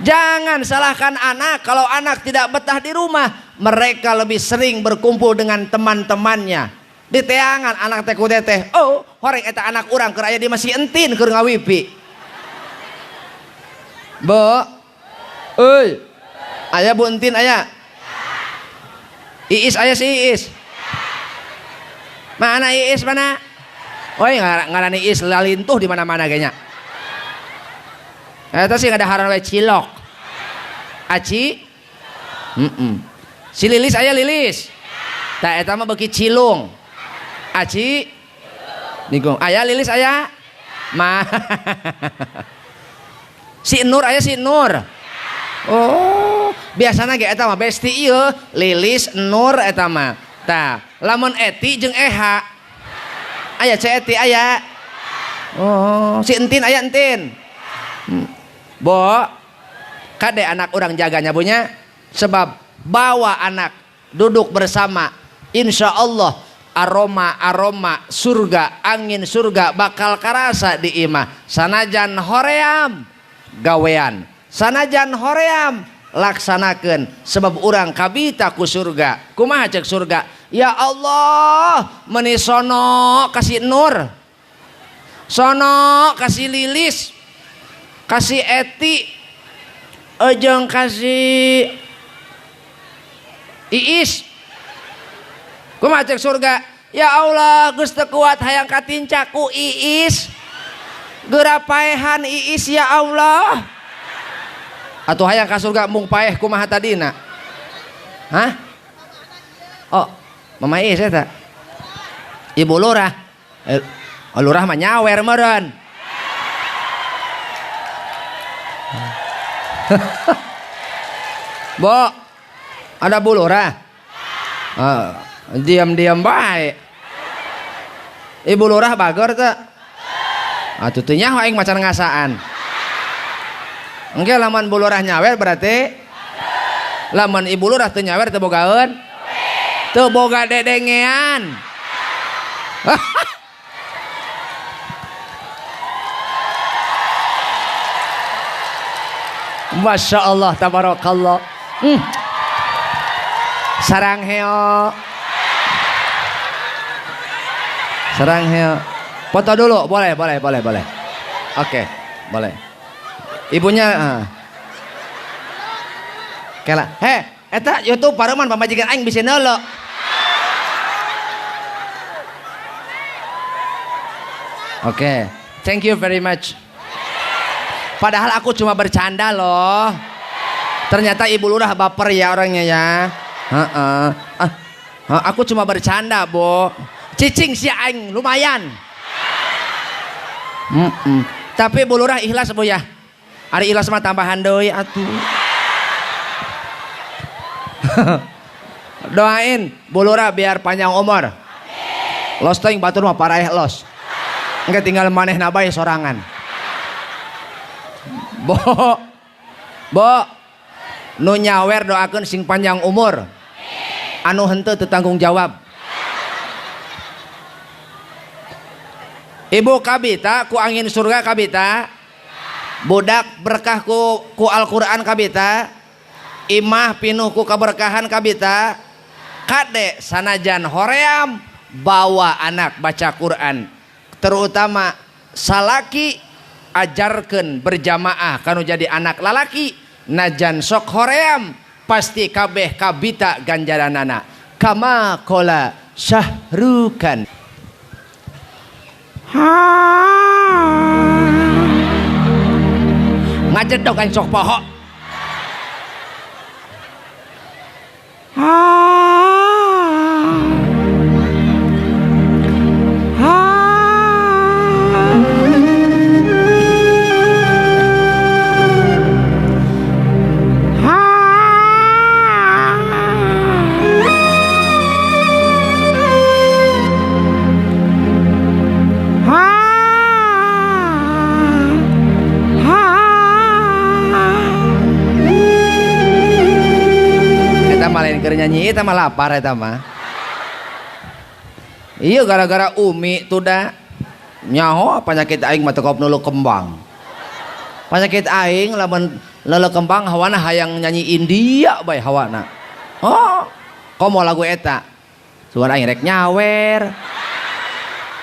Jangan salahkan anak kalau anak tidak betah di rumah. Mereka lebih sering berkumpul dengan teman-temannya. Di teangan anak teh ku teteh, oh, horeng eta anak urang keur aya di masih entin keur ngawipi. Bu. Euy. Aya Bu Entin aya? Iis aya si Iis. Mana Iis mana? Oi, ngarani Iis lalintuh di mana-mana kayaknya. Eta sih ngadaharan we cilok. Aci? Si Lilis aya Lilis. Tah eta mah beuki cilung. Aci? Nigung. Aya Lilis aya? Ma. Si Nur aya si Nur. Oh, biasana ge eta mah besti ieu, Lilis Nur eta mah. Tah, lamun Eti jeung Eha. Aya ce Eti aya. Oh, si Entin aya Entin. Bo, kade anak orang jaganya punya, sebab bawa anak duduk bersama, insya Allah aroma-aroma surga, angin surga bakal karasa di imah. Sanajan hoream gawean, sanajan hoream laksanakeun, sebab urang kabita ku surga. Kumaha cek surga? Ya Allah, meni sono kasih Nur, sono kasih Lilis, kasih Eti, ejeng kasih Iis. Kumaha cek surga? Ya Allah, geus teu kuat hayang katinca ku Iis. Geura paehan Iis ya Allah. Atuh hayang ka surga mung paeh kumaha tadina? Hah? Oh, Mama Iis eta. Ibu lurah. Lurah mah nyawer meureun. Bo, ada Bu Lurah? Diam-diam baik. Ibu Lurah bagor teu? Atuh teu nyaho aing macan ngasaan. Engke lamun Bu Lurah nyawer berarti lamun Ibu Lurah teu nyawer teu bogaeun? Teu boga dedengean. Masya Allah tabarakallah. Sarang heo. Sarang heo. Foto dulu, boleh, boleh, boleh, boleh. Oke, boleh. Ibunya Kela. He, eta YouTube pareman pamajikan aing bisa neuleuh. Oke, thank you very much. Padahal aku cuma bercanda loh. Ternyata ibu lurah baper ya orangnya ya. Heeh. Aku cuma bercanda, Bu. Cicing si aing lumayan. Tapi Bu Lurah ikhlas Bu ya. Ari ikhlas mah tambahan deui atuh. Doain Bu Lurah biar panjang umur. Los teuing batur mah paraeh los. Engke tinggal manehna bae sorangan. Bo. Bo. Nu nyawer doakeun sing panjang umur. Anu henteu teu tanggung jawab. Ibu kabita ku angin surga kabita. Budak berkah ku Al-Qur'an kabita. Imah pinuh ku keberkahan kabita. Kade sanajan hoream bawa anak baca Quran. Terutama salaki ajarkeun berjamaah kanu jadi anak lalaki najan sok hoream pasti kabeh kabita ganjaranana. Kama kola Syahrukan. Ngajedog aing sok poho. Nyanyi eta mah lapar eta mah. Iya gara-gara Umi tuda nyaho penyakit aing mah teu nulu kembang. Penyakit aing lamun leuleuh kembang hawana hayang nyanyi India bae hawana. Oh, komo lagu eta. Suara aing rek nyawer.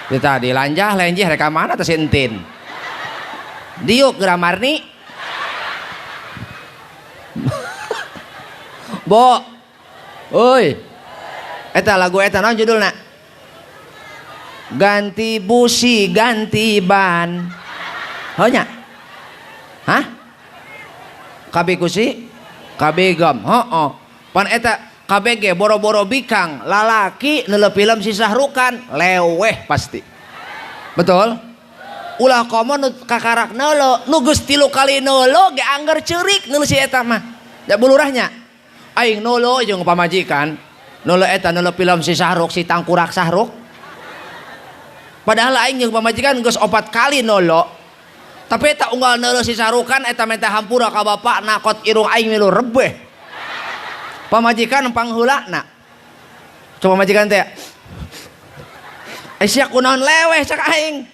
Kita dilanjah lenjih rek ka mana teh si Entin. Diuk gramarni. Bo. Oi. Eta lagu eta naon judulna? Ganti busi, ganti ban. Heuh nya? Hah? Kabeh kusi? Kabeh gam. Heeh. Pan eta KBG boro-boro bikang, lalaki neuleuh film si Sahrukan, leweh pasti. Betul? Ulah komo nu kakarak neuleuh, nu geus 3 kali neuleuh ge angger ceurik neuleuh si eta mah. Da bulurahnya. Aing nolo jeung pamajikan, nolo eta nolo film si Sahruk, si tangkurak Sahruk. Padahal aing jeung pamajikan geus 4 kali nolo. Tapi eta unggal nolo si Sahrukan eta minta hampura ka bapakna kot irung aing milu rebeh. Pamajikan pangheulana. Coba pamajikan teh. Sia kunaon leweh cak aing.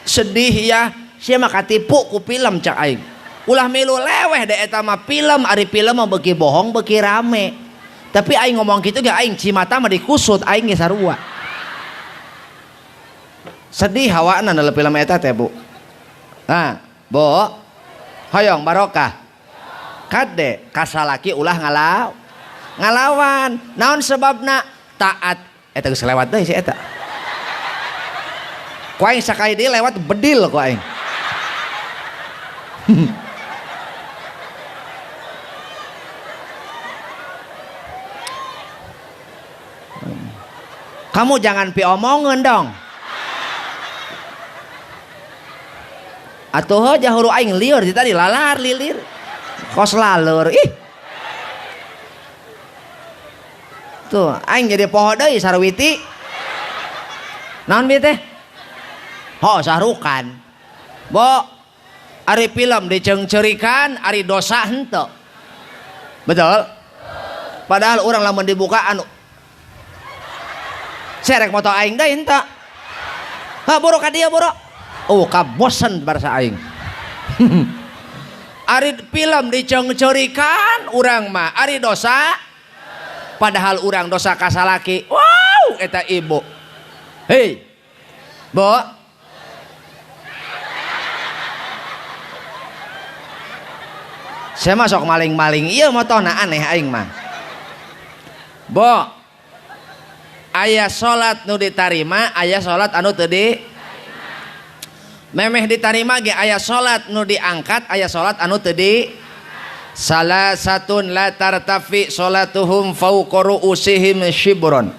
Sedih ya, sia mah katipu ku film cak aing. Ulah milu leweh deh eta mah film, ari film mah beuki bohong beuki rame. Tapi aing ngomong kitu ge aing cimata mah dikusut aing ge sarua. Sedih hawana neuleuh film eta teh, Bu. Nah, Bu, hoyong barokah. Kade kasalaki ulah ngalawan. Naon sebabna? Taat. Eta geus lewat deui si eta. Ku aing sakali deui lewat bedil ku aing. Kamu jangan piomongeun dong. Atuh jahuru aing liur di tadi lalar lilir. Kos lalur ih. Tuh aing jadi poho deui sarwiti. Naon bieu teh? Ho Sahrukan. Bo ari film diceungceurikan ari dosa henteu. Betul? Padahal urang lamun dibuka anu serek moto aing deui henteu. Ha boro ka dieu boro. Oh kabosen barasa aing. Ari film diceungceurikan urang mah, ari dosa padahal urang dosa ka salaki. Wow, eta ibu. Hei. Bo. Saya masuk maling-maling ieu motona aneh aing mah. Bo. Aya salat nu ditarima, aya salat anu teu di memeh ditarima ge aya salat nu diangkat, aya salat anu teu di salah satun la tartafi salatuhum fawqa ru'usihim shibron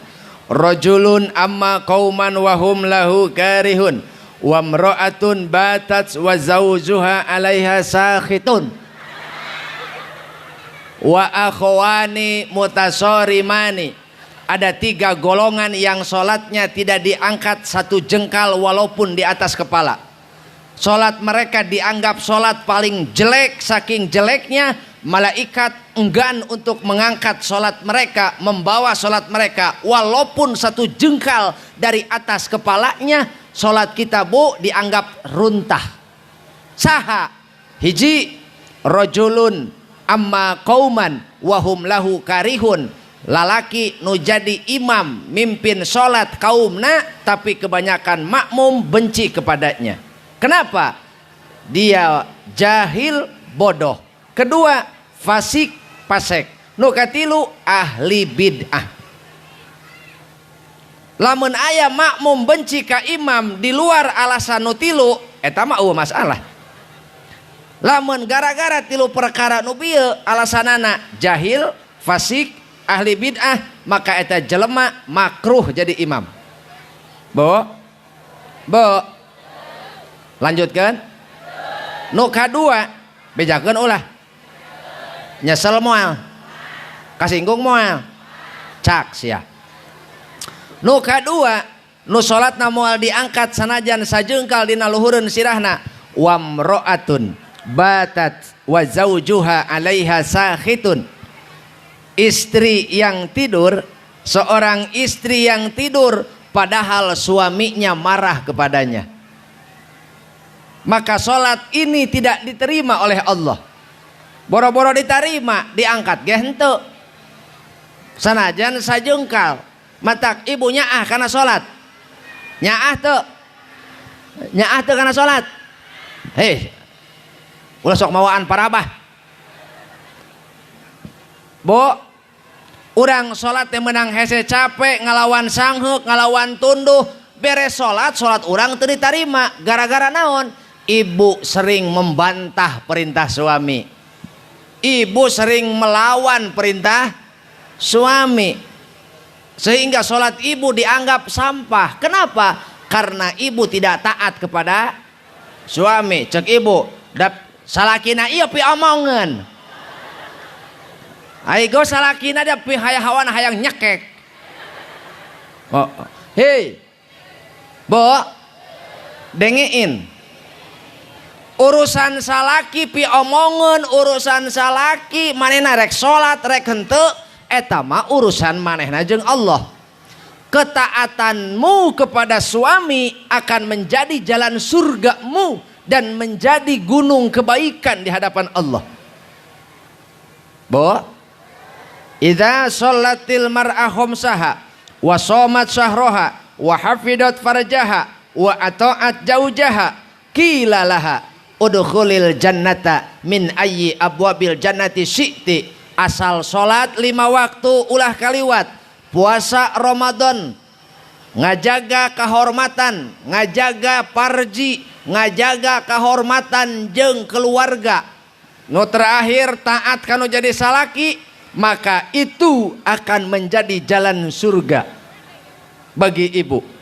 rajulun amma qauman wa hum lahu karihun wa imra'atun batat wa zawjuha 'alaiha sakhitun wa akhwani mutasarimani. Ada tiga golongan yang salatnya tidak diangkat satu jengkal walaupun di atas kepala. Salat mereka dianggap salat paling jelek, saking jeleknya malaikat enggan untuk mengangkat salat mereka, membawa salat mereka walaupun satu jengkal dari atas kepalanya. Salat kita bu dianggap runtah. Saha hiji rajulun amma qauman wahum lahu karihun, lalaki nu jadi imam mimpin salat kaumna tapi kebanyakan makmum benci kepadanya. Kenapa? Dia jahil bodoh. Kedua, fasik pasek. Nu katilu ahli bid'ah. Lamun aya makmum benci ka imam di luar alasan nu tilu, eta mah eueuh masalah. Lamun gara-gara tilu perkara nu bieu alasanana jahil, fasik, ahli bid'ah, maka eta jelema makruh jadi imam. Bo. Bo. Lanjutkan. Nu kadua bejakeun ulah. Nyesel moal. Kasinggung moal. Cak sia. Nu kadua nu salatna moal diangkat sanajan sajengkal dina luhureun sirahna, wamro'atun batat wa zawjuha 'alaiha sakhitun. Istri yang tidur, seorang istri yang tidur padahal suaminya marah kepadanya, maka sholat ini tidak diterima oleh Allah. Boro-boro diterima, diangkat ge henteu. Sanajan sajengkal, matak ibu nyaah kana sholat. Nyaah teu? Nyaah teu kana sholat? Hei, ulah sok mawaan parabah. Bu, urang sholat teh menang hese capek, ngalawan sangheuk, ngalawan tunduh, beres sholat, sholat urang teu ditarima. Gara-gara naon? Ibu sering membantah perintah suami. Ibu sering melawan perintah suami. Sehingga sholat ibu dianggap sampah. Kenapa? Karena ibu tidak taat kepada suami. Cek ibu, dap salakina ieu pi omongan. Aigo salakina da pi hayahawan hayang nyekek. Oh, hei. Bo, dengein. Urusan salaki pi omongan, urusan salaki manehna rek salat rek henteu, eta mah urusan manehna jeung Allah. Ketaatanmu kepada suami akan menjadi jalan surgamu dan menjadi gunung kebaikan di hadapan Allah. Bo, idza shallatil mar'a khamsaha wa shamat syahraha wa hafidat farjaha wa ata'at jaujaha qila laha udkhulil jannata min ayyi abwabil jannati syi'ti. Asal salat 5 waktu ulah kaliwat, puasa Ramadan, ngajaga kehormatan, ngajaga parji, ngajaga kehormatan jeung keluarga. Nu terakhir taat kanu jadi salaki, maka itu akan menjadi jalan surga bagi ibu.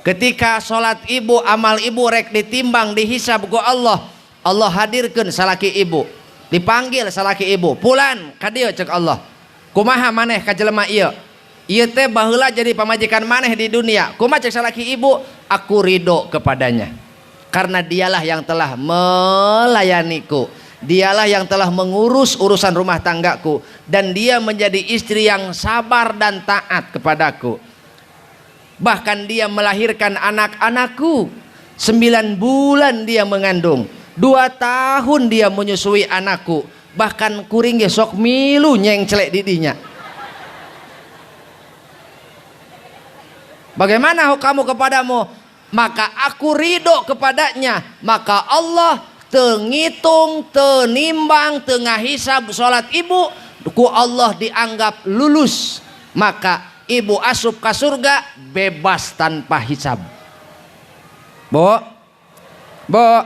Ketika sholat ibu, amal ibu rek ditimbang, dihisab ku Allah, Allah hadirkan salaki ibu, dipanggil salaki ibu, pulan ka dieu cek Allah. Kumaha maneh ka jelema ieu? Ieu teh baheula jadi pamajikan maneh di dunia. Kumaha cek salaki ibu? Aku ridho kepadanya. Karena dialah yang telah melayaniku, dialah yang telah mengurus urusan rumah tanggaku, dan dia menjadi istri yang sabar dan taat kepadaku. Bahkan dia melahirkan anak-anakku. 9 bulan dia mengandung. 2 tahun dia menyusui anakku, bahkan kuring ge sok milu nyengcelek didinya. Bagaimana kamu kepadamu? Maka aku ridho kepadanya. Maka Allah tengitung, tenimbang, tengah hisab salat ibu ku Allah dianggap lulus. Maka ibu asup ke surga bebas tanpa hisab. Bo, bo,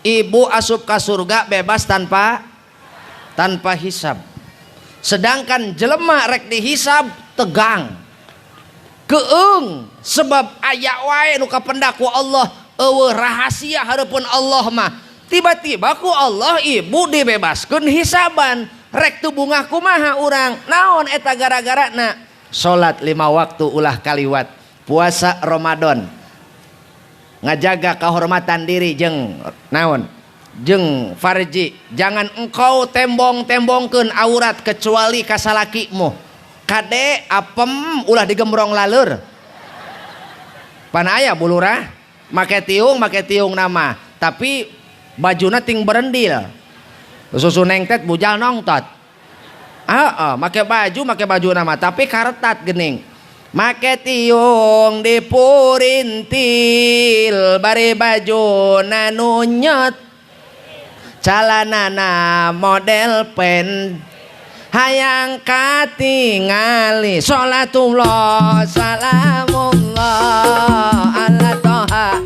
ibu asup ke surga bebas tanpa hisab. Sedangkan jelema rek dihisab tegang, keung, sebab aya wae nu kapendak ku Allah, eueuh rahasia hareupeun Allah mah. Tiba-tiba ku Allah ibu dibebaskeun hisaban. Rek tu bungah kumaha urang, naon eta gara-garana? Salat 5 waktu ulah kaliwat, puasa Ramadan, ngajaga kehormatan diri jeung naon? Jeung farji. Jangan engkau tembong-tembongkeun aurat kecuali ka salakimu. Kade apem ulah digembrong laleur. Pan aya bulurah, make tiung nama, tapi bajuna ting berendil. Susu nengtet bujal nongtot. Make baju nama tapi karetat gening. Make tiung dipurintil bari baju nanu nyet. Calanana model pen hayang katingali. Salatullah salamullah ala toha.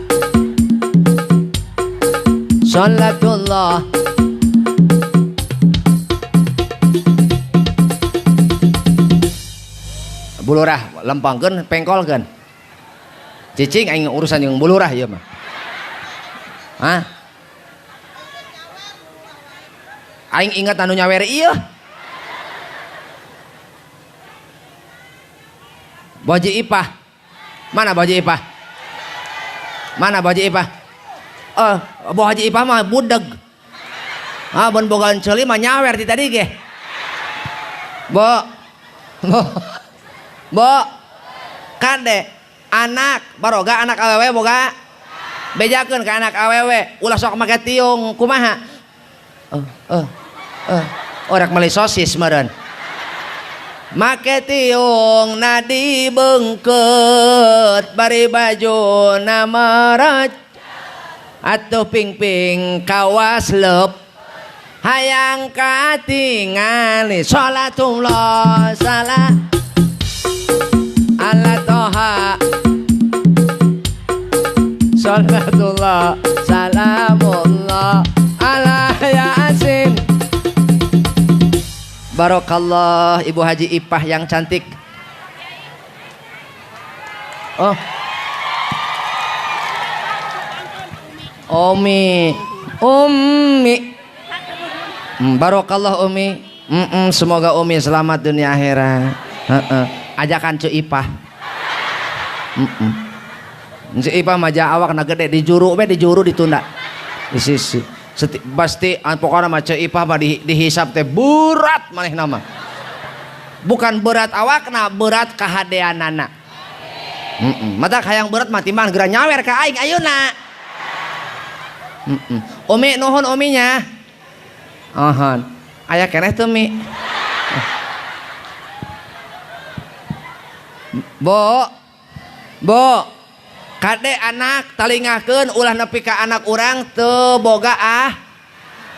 Salatullah. Bulurah lempangkeun pengkolkeun. Cicing aing urusan jeung bulurah ieu mah. Hah? Aing ingat anu nyawer ieu. Boji Ipah. Mana Boji Ipah? Mana Boji Ipah? Oh, Boji Ipah mah budeg. Ah, bon bogaan ceuli mah nyawer ti tadi ge. Bo. Bo. Bo, kade anak baroga anak awewe boga bejakeun ka anak awewe ulah sok make tiung kumaha. Orek meuli sosis meureun. Make tiung nadi beungkeut bari baju na meret atuh ping-ping kawas leup hayang katingali. Salatullah salam ala toha. Salatullah salamullah ala yasin. Barokallah Ibu Haji Ipah yang cantik. Oh, Umi, Umi, barokallah Umi. Semoga Umi selamat dunia akhirat. Ajakan Ceu Ipah. Ceu Ipah mah awak na gede di juru we, di juru ditunda. Di sisi. Pasti pokokna mah Ceu Ipah mah dihisap teh berat manehna mah. Bukan berat awakna, berat kahadeanana. Mata hayang berat mah timbang geura nyawer ka aing ayeuna. Umi nuhun Uminya. Ohon. Aya keneh teu Mi? Bo, bo, kade anak talingahkeun ulah nepi ka anak urang teu boga ah,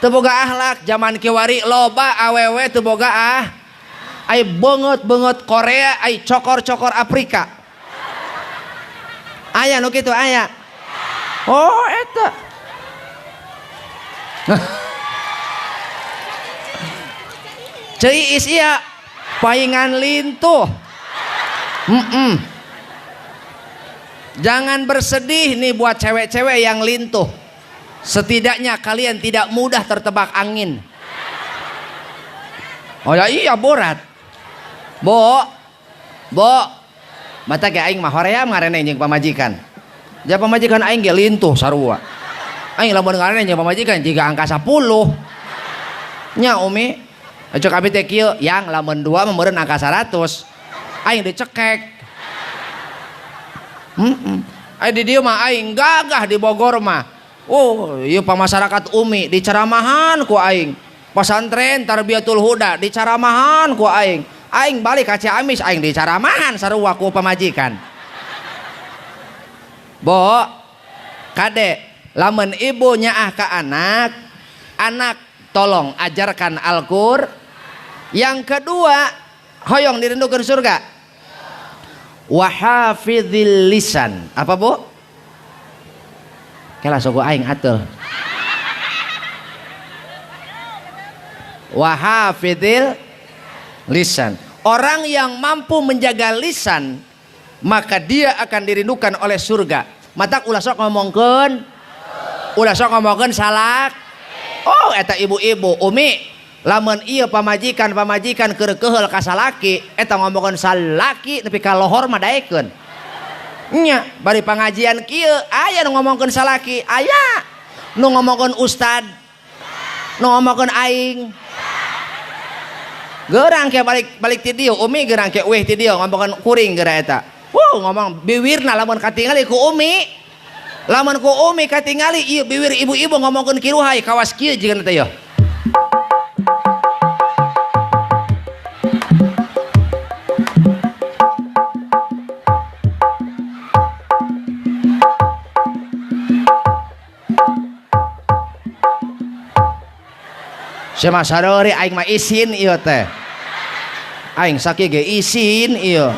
teu boga akhlak. Zaman kiwari loba awewe teu boga ah, ai beungeut-beungeut Korea, ai cokor-cokor Afrika. Aya nu kitu aya. Oh eta. Ceu Iis ieu paingan lintuh. Jangan bersedih nih buat cewek-cewek yang lintuh. Setidaknya kalian tidak mudah tertebak angin. Oh ya iya borat. Bo, bo, mata ge aing mah hoream ngareneng jeung pamajikan. Ja pamajikan aing ge lintuh sarua. Aing lamun ngareneng jeung pamajikan jiga angka 10. Nya Umi, cek abi teh kieu, yang lamun 2 mah meureun angka 100. Aing dicekek. Aing di dieu mah aing gagah di Bogor mah. Oh, ieu pamasyarakat umi dicaramahan ku aing. Pasantren Tarbiyatul Huda dicaramahan ku aing. Aing balik ka Ciamis aing dicaramahan sarua ku pamajikan. Bo, kade lamun ibu nyaah ka anak, anak tolong ajarkan Al-Qur'an. Yang kedua, hoyong dirindukeun surga. Wa hafizil lisan. Apa, Bu? Kela sogo aing atul. Wa hafizil lisan. Orang yang mampu menjaga lisan, maka dia akan dirindukan oleh surga. Matak ulah sok ngomongkeun, ulah sok ngomongkeun salak. Oh, eta ibu-ibu umi lamun ieu pamajikan-pamajikan keur keuheul ka salaki, eta ngomongkeun salaki nepi ka lohor mah daekeun. Nya, bari pangajian kieu aya nu ngomongkeun salaki, aya nu ngomongkeun ustad, nu ngomongkeun aing. Gerang ke balik ti dieu, umi gerang ke eueuh ti dieu ngomongkeun kuring geura eta. Wuh, ngomong biwirna lamun katingali ku umi. Lamun ku umi katingali ieu biwir ibu-ibu ngomongkeun kiruhai kawas kieu jiga teh yeuh. Sia mah sareuri aing mah isin ieu teh. Aing sakieu ge isin ieu.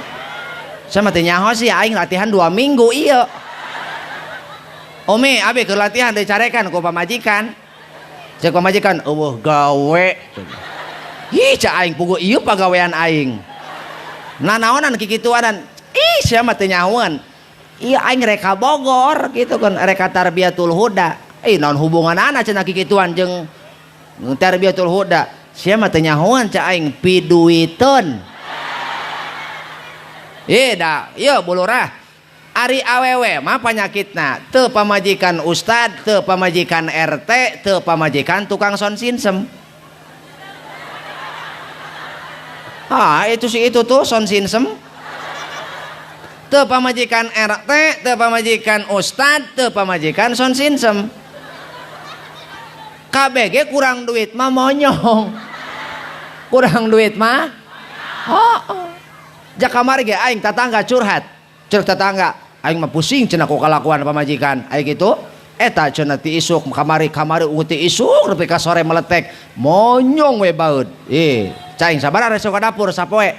Sia mah teu nyaho sih aing latihan 2 minggu ieu. Umi abi keur latihan dicarekan ku pamajikan. Cek pamajikan eueuh gawe. Ih cak aing puguh ieu pagawean aing. Nanaonan kikituanan. Ih sia mah teu nyahoan. Ieu aing rek ka Bogor kitu kan rek ka Tarbiyatul Huda. Ih naon hubunganana cenah kikituan jeung Tarbiyatul Huda. Sia mah teu nyahoan cak aing piduiteun. Ih da ieu bulurah. Ari awewe mah panyakitna teu pamajikan ustad, teu pamajikan RT, teu pamajikan tukang sound system. Ah, itu sih itu tuh sound system. Teu pamajikan RT, teu pamajikan ustad, teu pamajikan sound system. KBG kurang duit mah monyong. Kurang duit mah. Oh. Jak kamari ge aing tatangga curhat. Curhat tetangga, aing mah pusing cenah ku kalakuan pamajikan. Aing kitu, eta cenah ti isuk kamari-kamari ti isuk nepi ka sore meletek, monyong we baeud. Ih, caing sabaraha resep ka dapur sapoe?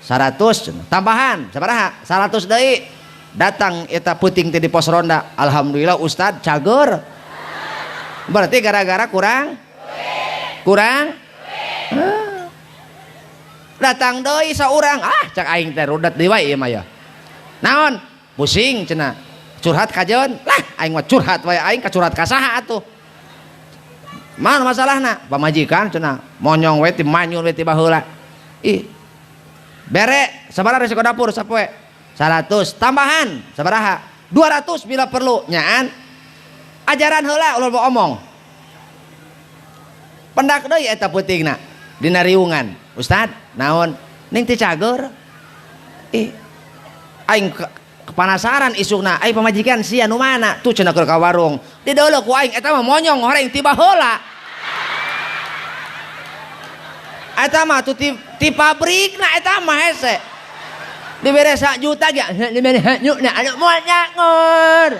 100 cenah. Tambahan sabaraha? 100 deui. Datang eta peuting teh di pos ronda. Alhamdulillah ustad cager. Berarti gara-gara kurang? Kurang? Datang deui saurang. Ah, cak aing teh rudet deui wae ieu mah ya. Naon? Pusing cenah. Curhat kajeun? Lah, aing mah curhat wae aing kacurhat ka saha atuh. Mana masalahna? Pamajikan cenah, monyong we ti manyun we ti baheula. Ih. Bere sabaraha resiko dapur sapoe? 100 tambahan sabaraha? 200 bila perlu nyaan. Ajaran heula ulah omong. Pendak deui eta peutingna dina riungan. Ustad, naon? Ning teu cager. Ih. Aing kepanasaran isukna, aing pamajikan sia nu mana? Tuh cenah keur ka warung. Dideuleu ku aing eta mah monyong horeng ti baheula. Eta mah tuh ti pabrikna eta mah hese. Dibere 1 juta ge, dibere nyukna anu moal nyakur.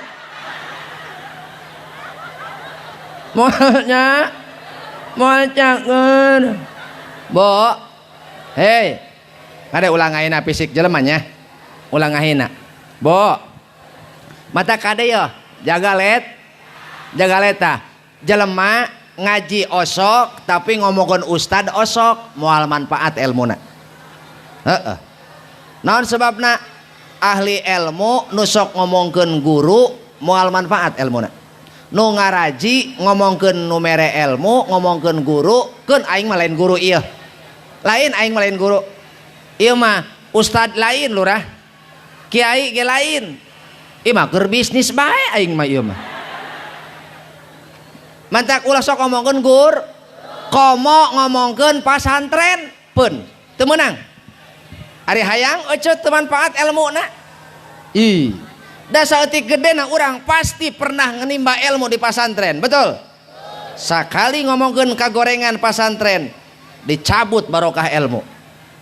Moalnya moal cakur. Bo. Hei. Ada ulang ayeuna fisik jelema nya. Ulang ayeuna. Bo. Mata kade yo, jaga let. Jaga leta. Jelema ngaji osok tapi ngomongkeun ustad osok moal manfaat elmuna. Heeh. Naon sebabna ahli ilmu nu sok ngomongkeun guru moal manfaat elmuna. Nu ngaraji ngomongkeun nu mere ilmu ngomongkeun guru keun aing mah lain guru ieu. Lain aing mah lain guru. Ieu mah ustad lain lurah. Kiai ge lain. Ieu mah keur bisnis bae aing mah ieu mah. Mantak ulah sok ngomongkeun gur, komo ngomongkeun pasantren pun teu meunang. Ari hayang euceut teu manfaat elmuna. Ih, Da saeutik gedena urang pasti pernah ngenimba ilmu di pasantren, betul? Sakali ngomongkeun kagorengan pasantren, dicabut barokah ilmu.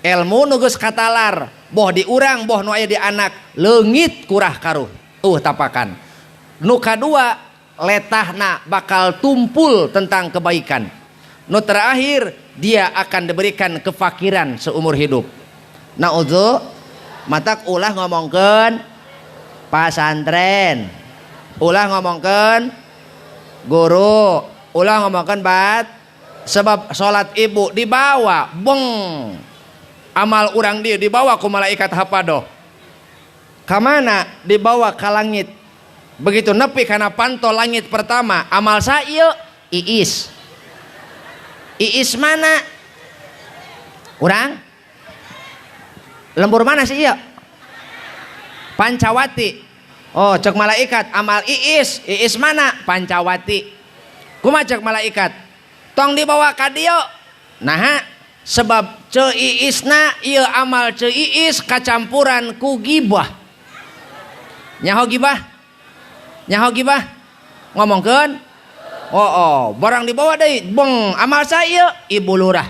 Ilmu nu geus katalar, boh di urang boh nu aya di anak, leungit kurah karuh. Tapakan. Nu kadua letahna bakal tumpul tentang kebaikan. Nu terakhir dia akan diberikan kefakiran seumur hidup. Naudzu matak ulah ngomongkeun pasantren, ulah ngomongkeun guru, ulah ngomongkeun bat, sebab salat ibu dibawa beng amal urang dia dibawa ku malaikat hapadoh. Kamana dibawa ka langit. Begitu nepi kana panto langit pertama, amal saya iis. Iis mana? Urang? Lembur mana sih ieu? Pancawati. Oh, cek malaikat amal iis. Iis mana? Pancawati. Kumaha cek malaikat? Tong dibawa ka dieu. Naha? Sebab ce iisna ieu amal ce iis kacampuran ku gibah. Nyaho gibah? Nyaho gibah? Ngomongkeun? Oh, oh, barang dibawa deui, beng, amal saya ibu lurah.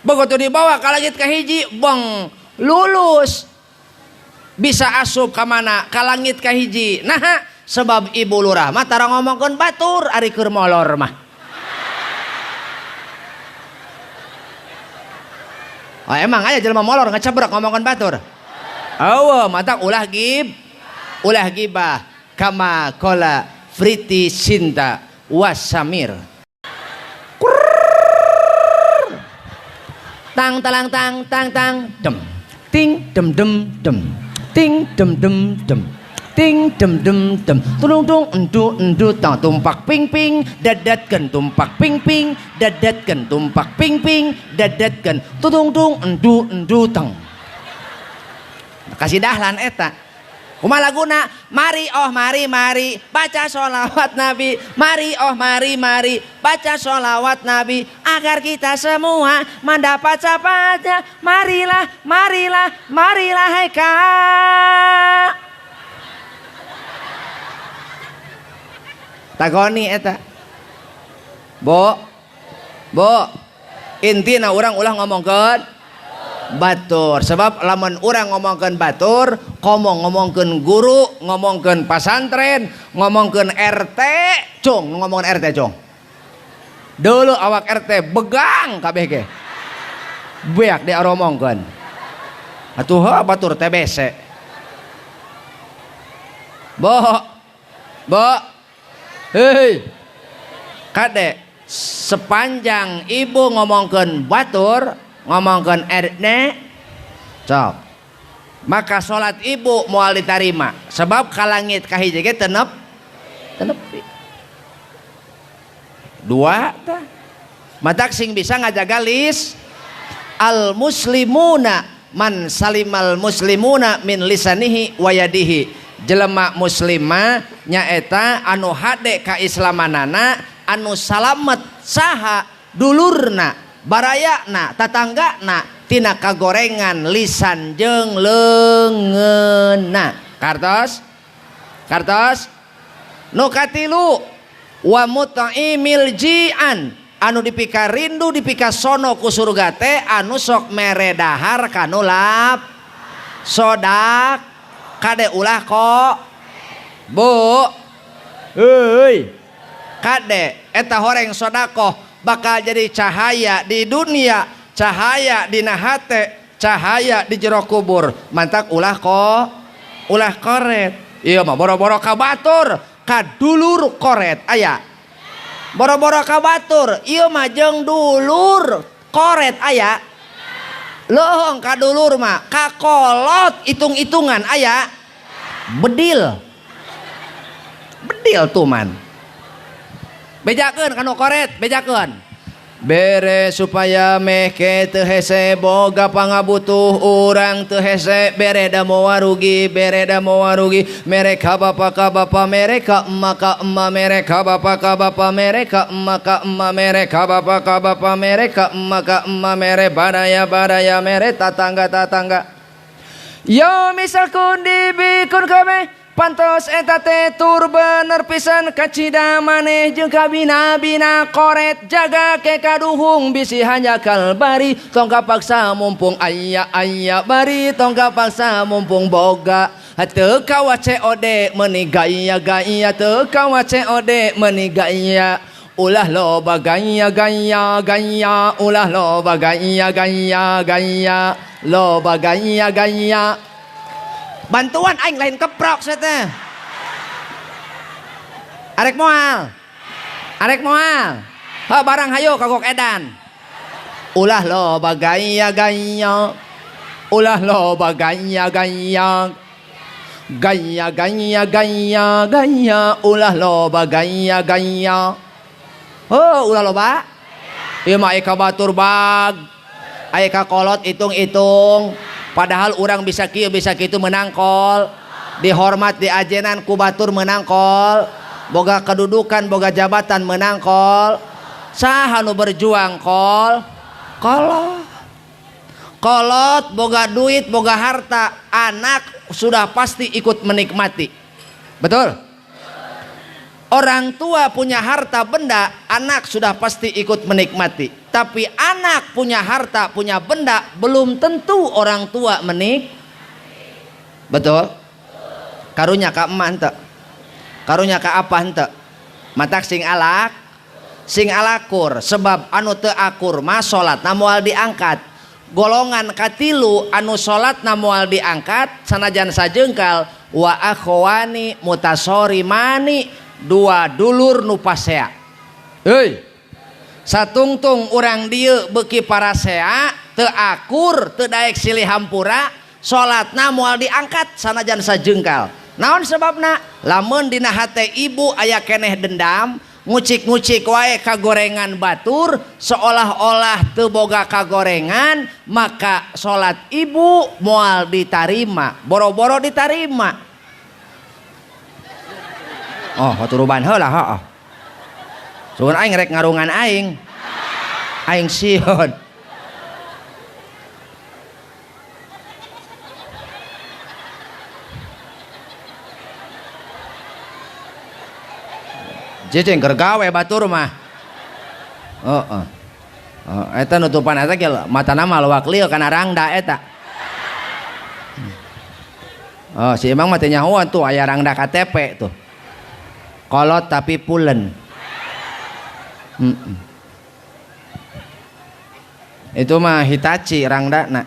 Begitu dibawa ka langit kahiji, beng, lulus. Bisa asup ka mana? Ka langit kahiji. Nah, sebab ibu lurah mah tara ngomongkeun batur ari keur molor mah. Oh, emang aya jelema molor ngecebrek ngomongkeun batur. Eueuh, matak ulah gib, ulah gibah kama qala Friti Sinta Wasamir. Tang talang tang tang tang dem ting dem dem dem ting dem dem dem ting dem dem dem tulung tung endu endu tang tumpak ping ping dadatkeun tumpak ping ping dadatkeun tumpak ping ping dadatkeun tulung tung endu endu tang. Kasih dahlan eta. Kumaha laguna? Mari oh mari mari baca sholawat Nabi. Mari oh mari mari baca sholawat Nabi agar kita semua mendapat syafaatnya. Marilah marilah marilah hai kak. Tagoni eta. Bo. Bo. Intina urang ulah ngomongkeun batur, sebab lamun urang ngomongkeun batur, komo ngomongkeun guru, ngomongkeun pasantren, ngomongkeun RT, cung, ngomongkeun RT cung. Dulu awak RT begang kabeh ge. Beak diaromongkeun. Atuh heuh batur TBC. Bo. Bo. Hei. Kade, sepanjang ibu ngomongkeun batur, ngomongkeun RT, cok, maka sholat ibu moal ditarima sebab kalangit kahiji ge tenep tenepi dua tah matak sing bisa ngajaga lis al muslimuna man salimal muslimuna min lisanihi wa yadihi. Jelema muslima nyaeta anu hade kaislamanana, anu salamet saha dulurna, barayana, tatanggana tina kagorengan lisan jeung leungeunna. Kartos? Kartos? Nu katilu wa mut'imil ji'an, anu dipika rindu dipika sono ku surga teh anu sok mere dahar kanu lap sodak kade ulah kok bu euy kade eta horeng sodakoh bakal jadi cahaya di dunia, cahaya di hate, cahaya di jero kubur. Mantak ulah kok ulah koret. Iya mah boro-boro ka batur, ka dulur koret aya. Boro-boro ka batur, ieu mah jeung dulur koret aya. Leuheung ka dulur mah ka kolot hitung-hitungan aya. Bedil. Bedil tuman. Bejakeun kanu koret, bejakeun. Bere supaya meke teu hese boga pangabutuh urang teu hese, bere da moal rugi, bere da moal rugi, mere ka bapa ka bapa, mere ka emak ka emak, mere ka bapa ka bapa, mere ka emak ka emak, mere ka bapa ka bapa, mere ka emak ka emak, mere baraya baraya, mere tatangga tatangga. Yo misalkun dibikun kabeh pantos eta teh tur bener pisan kacida maneh jeung kabina-bina koret jaga ke kaduhung bisi hanjakal bari tong kapaksa mumpung aya aya bari tong kapaksa mumpung boga teu kawa COD meuni gaya gaya teu kawa COD meuni gaya ulah loba gaya gaya gaya ulah loba gaya gaya gaya loba gaya gaya. Bantuan aing lain keprok sia teh. Arek moal. Arek moal. Ha barang hayo kagok edan. Ulah loba gaya gaya. Ulah loba gaya gaya. Gaya gaya gaya gaya ulah loba gaya gaya. Oh, ulah loba. Ieu mah aya ka batur bag. Aya ka kolot hitung-hitung. Padahal orang bisa kieu bisa kitu menangkol. Dihormat diajenan ku batur menangkol. Boga kedudukan, boga jabatan menangkol. Saha nu berjuang kol? Kolot. Kolot boga duit, boga harta, anak sudah pasti ikut menikmati. Betul? Orang tua punya harta benda, anak sudah pasti ikut menikmati. Tapi anak punya harta, punya benda, belum tentu orang tua menik. Betul? Karunya ka emak henteu. Karunya ka apa henteu. Matak sing alak, sing alakur. Sebab anu teu akur mah salatna moal diangkat. Golongan katilu anu salatna moal diangkat sanajan sajengkal wa akhwani mutasorimani, dua dulur nu pasea. Heuy. Satungtung urang dieu beuki parasea, teu akur, teu daek silih hampura, salatna moal diangkat sanajan sajengkal. Naon sebabna? Lamun dina hate ibu aya keneh dendam, ngucik-ngucik wae kagorengan batur, seolah-olah teu boga kagorengan, maka salat ibu moal ditarima, boro-boro ditarima. Oh, turuban heula heeh. Sugan aing rek ngarungan aing. Aing sieun. Cicing keur gawe batur mah. Heeh. Oh, eta nutupan eta ge matana mah lewak lieu kana rangda eta. Oh, si Imang mah teu nyahoan tuh aya rangda KTP tuh. Kolot tapi pulen. Itu mah Hitachi rangdana.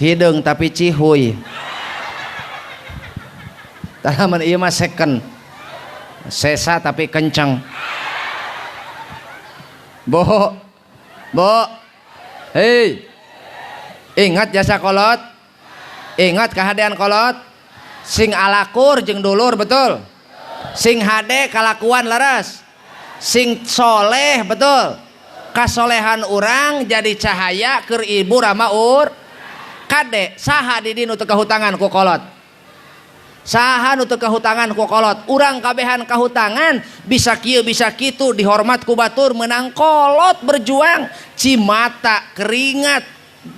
Hideung tapi cihuy. Tah ieu mah second. Sesa tapi kenceng. Bo. Bo. Hei. Ingat jasa kolot. Ingat kahadean kolot. Sing alakur jeung dulur betul. Sing hade kalakuan leres. Sing soleh betul. Kasolehan urang jadi cahaya keur ibu rama ur. Kade saha di dinu teu kahutangan ku kolot. Saha nu teu kahutangan ku kolot. Urang kabehan kahutangan bisa kieu bisa kitu dihormat ku batur menang kolot berjuang cimata keringat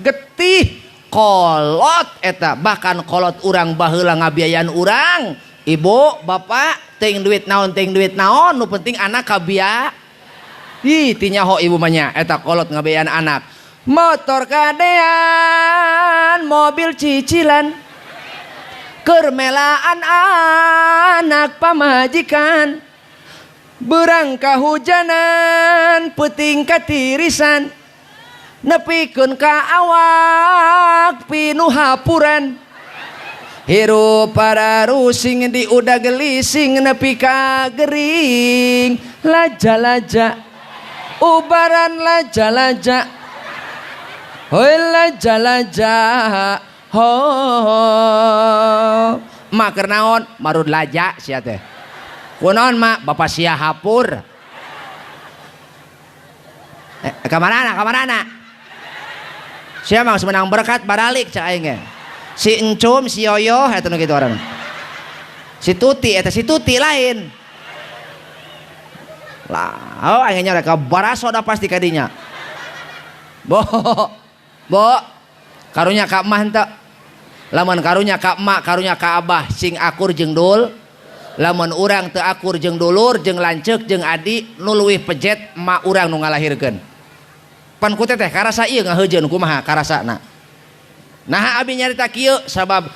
getih kolot eta bahkan kolot urang baheula ngabiayaan urang. Ibu, bapak, ting duit naon, nu penting anak kabia. Ih, ti nyaho ibu mah nya eta kolot ngabiayaan anak. Motor kadean, mobil cicilan. Keur melaan anak pamajikan. Beurang kahujanan, peuting katirisan. Nepikeun ka awak pinuh hapuran. Hirup para rusing di udah gelising nepi ka gering. Laja-laja ubaran laja-laja. Hoi laja-laja ho. Mak keur naon? Marud laja sia teh. Kunaon mak? Bapak sia hapur. Ka marana? Ka marana? Sia mah geus menang berkat baralik cak aing ge. Si Encum, si Yoyo, eta nu kitu orang. Si Tuti, eta si Tuti lain. Lah, oh aing nya rek ka baraso da pasti kadinya. Bo. Bo. Karunya ka mah henteu. Lamun karunya ka emak, karunya ka abah sing akur jeung dul. Lamun urang teu akur jeung dulur, jeung lanceuk, jeung adi, nu leuwih pejet emak urang nu ngalahirkeun. Pan ku teteh karasa ieu ngaheujeun kumaha karasana. Naha abi nyarita kieu sabab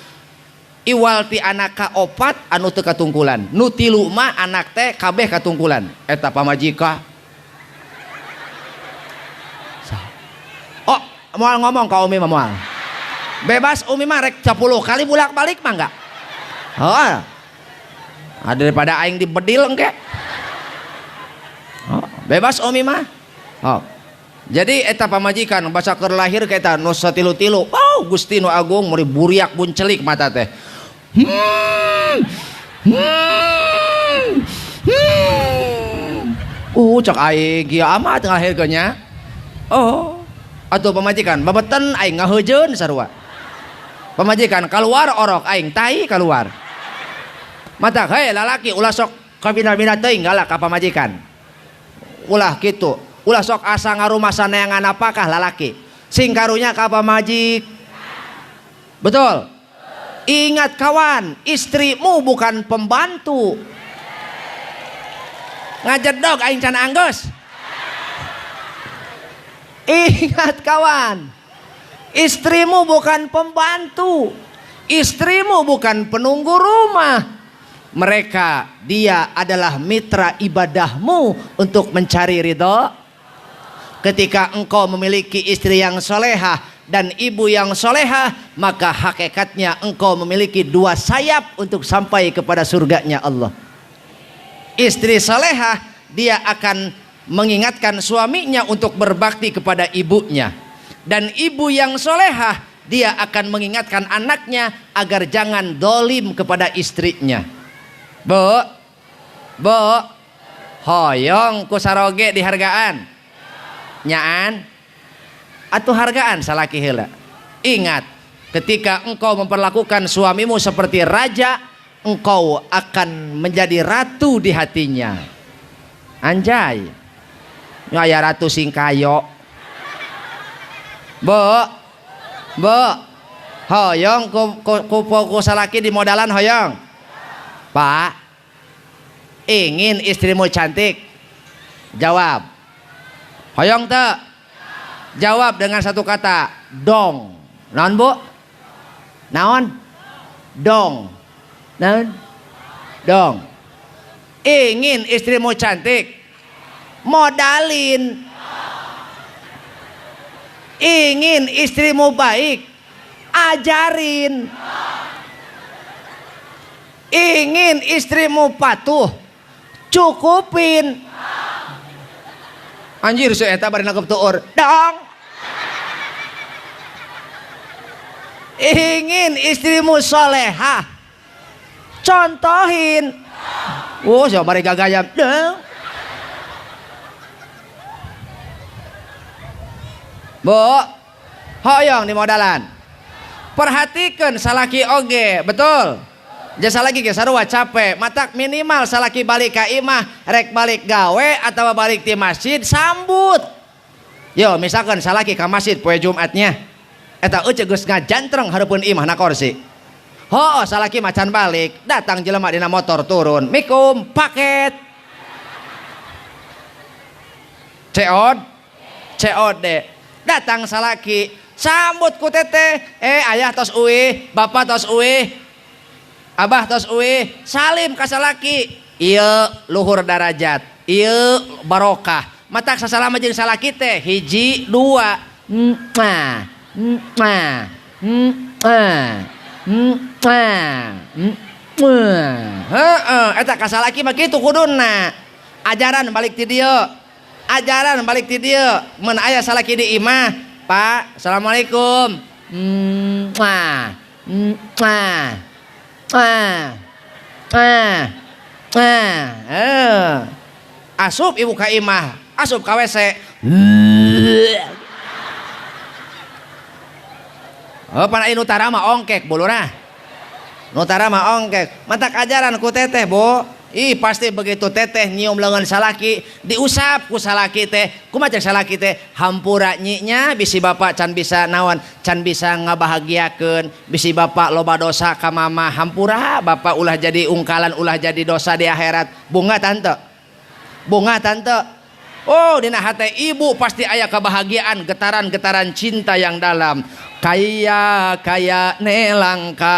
iwal ti anak ka opat anu teu katungkulan. Nu tilu mah anak teh kabeh katungkulan. Eta pamajika. Oh, moal ngomong ka umi mah moal. Bebas umi mah rek 10 kali bolak-balik mah enggak. Oh. Ah, daripada aing dibedil engke. Oh, bebas umi mah. Oh. Jadi eta pamajikan baca keur lahir ka eta nu satilu-tilu. Oh, Gusti nu agung muri buriak buncelik mata teh. Cek aing kieu amat ngalahirkeun nya. Oh. Atuh pamajikan babeten aing ngaheujeun sarua. Pamajikan kaluar orok aing tai kaluar. Mata hei lalaki ulah sok kabina-bina teuing galak ka pamajikan. Ulah kitu. Ulah sok asa ngarumasa neangan apakah lalaki. Sing karunya ka pamajik. Betul? Ingat kawan, istrimu bukan pembantu. Ngajedog aing can anggeus. Ingat kawan, istrimu bukan pembantu. Istrimu bukan penunggu rumah. Mereka, dia adalah mitra ibadahmu untuk mencari ridho. Ketika engkau memiliki istri yang solehah dan ibu yang solehah, maka hakikatnya engkau memiliki dua sayap untuk sampai kepada surganya Allah. Istri solehah, dia akan mengingatkan suaminya untuk berbakti kepada ibunya. Dan ibu yang solehah, dia akan mengingatkan anaknya agar jangan dolim kepada istrinya. Bu, bu, hoyong ku saroge dihargaan. Nyaan atuh hargaan salaki heula. Ingat, ketika engkau memperlakukan suamimu seperti raja, engkau akan menjadi ratu di hatinya. Anjay. Aya ratu singkayo. Bu, bu, hoyong ku salaki di modalan hoyong. Pak, ingin istrimu cantik? Jawab. Hoyong teu? Jawab dengan satu kata, dong. Naon bu? Naon? Dong. Naon? Dong. Ingin istrimu cantik? Modalin. Ingin istrimu baik? Ajarin. Ingin istrimu patuh? Cukupin. Anjir si eta bari nangkep tuur. Dong. Ingin istrimu solehah? Contohin. Oh, si bari gagayam. Dong. Bu, hoyong di modalan. Perhatikan salaki oge, betul? Jasa lagi ge sarua capek, matak minimal salaki balik ka imah, rek balik gawe atau balik di masjid sambut. Yo, misalkan salaki ka masjid poe Jumatnya, eta euceu geus ngajantreng hareupeun imah na kursi. Hooh, salaki macan balik, datang jelema dina motor turun, mikum paket. COD, COD. Datang salaki, sambut ku teteh, ayah tos uih, bapak tos uih, abah tos uih, salim ka salaki. Ieu luhur darajat, ieu barokah. Matak sasalama jeung salaki teh hiji dua. Mwah, mwah, mwah, mwah, mwah. Heeh, eta ka salaki mah kitu kuduna. Ajaran balik ti dieu. Ajaran balik ti dieu. Mun aya salaki di imah, Pak, assalamualaikum. Mwah, mwah. Ah, ah, ah, eh. Asup ibu ka imah, asup ka WC. Oh, pan anu tara mah ongkek bulurah. Nu tara mah ongkek. Matak ajaran ku teteh, Bu. Ih pasti begitu teteh nyium lengan salaki diusap ku salaki teh, kumaha cek salaki teh, hampura nyinya bisi bapak can bisa naon, can bisa ngabahagiakeun, bisi bapak loba dosa ka mama, hampura bapak ulah jadi ungkalan, ulah jadi dosa di akhirat. Bunga tante, bunga tante. Oh dina hate ibu pasti aya kebahagiaan, getaran-getaran cinta yang dalam. Kaya kaya nelangka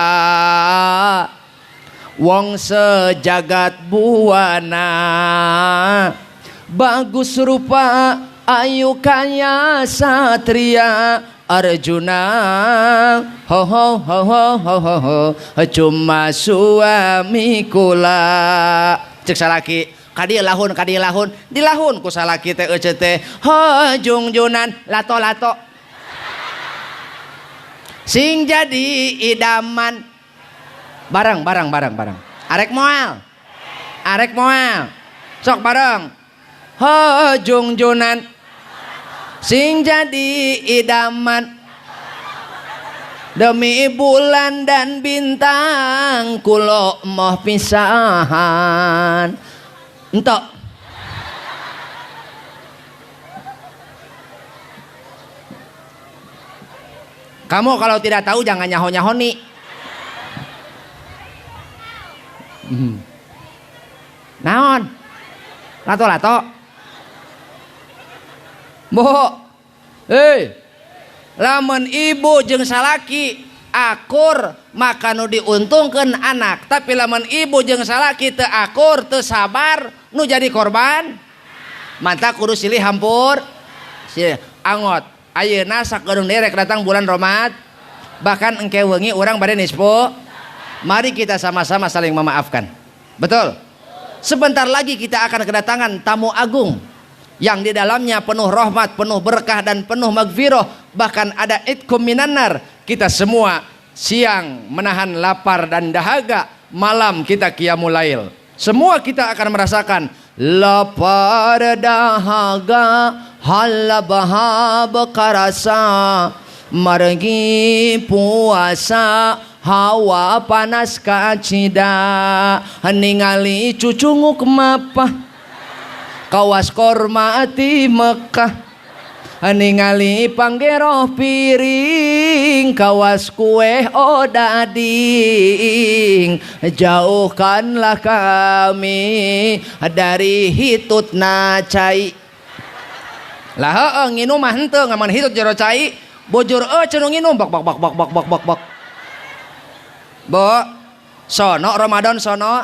wong sejagat buana, bagus rupa ayu kaya satria Arjuna, ho ho ho ho ho ho ho, cuma suami kula. Cek salaki kadieu lahun, kadieu lahun, dilahun ku salaki teh euceu teh ho jungjunan lato-lato sing jadi idaman. Bareng bareng bareng bareng. Arek moal. Arek moal. Sok bareng. Ho jungjunan sing jadi idaman, demi bulan dan bintang kulo moh pisahan. Entok. Kamu kalau tidak tahu jangan nyaho-nyahoni. Naon? Lato-lato. Bu. Hei. Lamun ibu jeung salaki akur maka nu diuntungkeun anak, tapi lamun ibu jeung salaki teu akur, teu sabar, nu jadi korban. Mantap kudu silih hampur. Silih angot. Ayeuna sakedeung derek datang bulan Ramadan. Bahkan engke weungi urang bade nispu. Mari kita sama-sama saling memaafkan. Betul? Sebentar lagi kita akan kedatangan tamu agung yang di dalamnya penuh rahmat, penuh berkah dan penuh magfirah, bahkan ada itkum minannar. Kita semua siang menahan lapar dan dahaga, malam kita qiyamul lail. Semua kita akan merasakan lapar dahaga halabahab karasa margi puasa hawa panas kacida ningali cucunguk mapah kawas korma ti Mekah ningali panggeroh piring kawas kue odading jauhkanlah kami dari hitutna cai. Lah heueuh nginum mah henteu ngaman hitut jero cai bojor eueuh cenah nginum bak bak bak bak bak bak bak bak. Bo, sono Ramadan sono,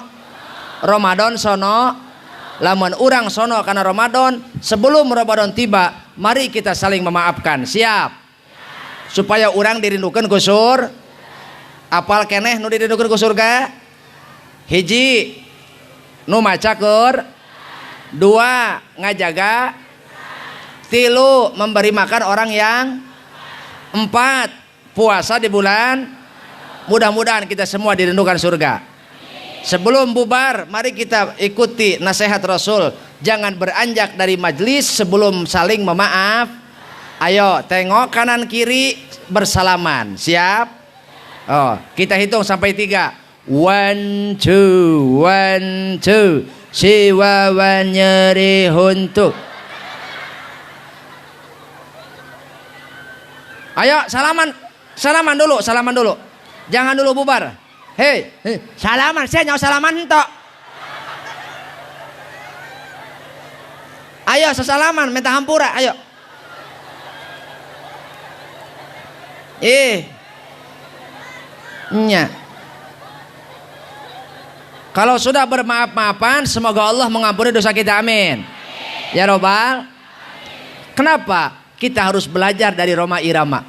Ramadan sono, lamun urang sono karena Ramadan, sebelum Ramadan tiba, mari kita saling memaafkan. Siap? Supaya urang dirindukan ku sur. Apal keneh nu dirindukan ku surga? Hiji, nu maca keur. Dua, ngajaga. Tilu, memberi makan orang yang. Empat, puasa di bulan. Mudah-mudahan kita semua dirindukan surga. Sebelum bubar, mari kita ikuti nasihat Rasul. Jangan beranjak dari majlis sebelum saling memaaf. Ayo, tengok kanan kiri bersalaman. Siap? Oh, kita hitung sampai 3. 1, 2, 1, 2. Siwawan nyeri huntuk. Ayo, salaman. Salaman dulu, salaman dulu. Jangan dulu bubar. Hei, hey, salaman, saya nyawa salaman entok. Ayo sesalaman, minta hampura, ayo. Nya. Kalau sudah bermaaf-maafan, semoga Allah mengampuni dosa kita, amin. Ya robbal. Kenapa kita harus belajar dari Rhoma Irama?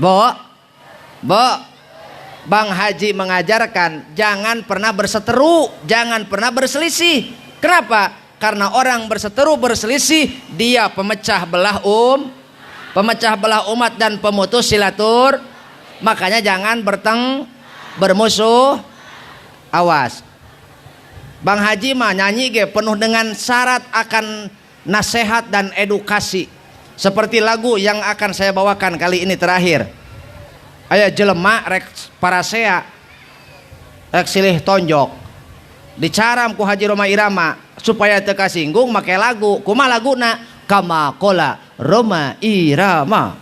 Bo, bo. Bang Haji mengajarkan jangan pernah berseteru, jangan pernah berselisih. Kenapa? Karena orang berseteru berselisih dia pemecah belah pemecah belah umat dan pemutus silatur. Makanya jangan bermusuh. Awas. Bang Haji mah nyanyi ge penuh dengan syarat akan nasihat dan edukasi. Seperti lagu yang akan saya bawakan kali ini terakhir. Aya jelema rek parasea rek silih tonjok. Dicaram ku Haji Rhoma Irama supaya teu kasinggung make lagu. Kumaha laguna? Kama qala Rhoma Irama.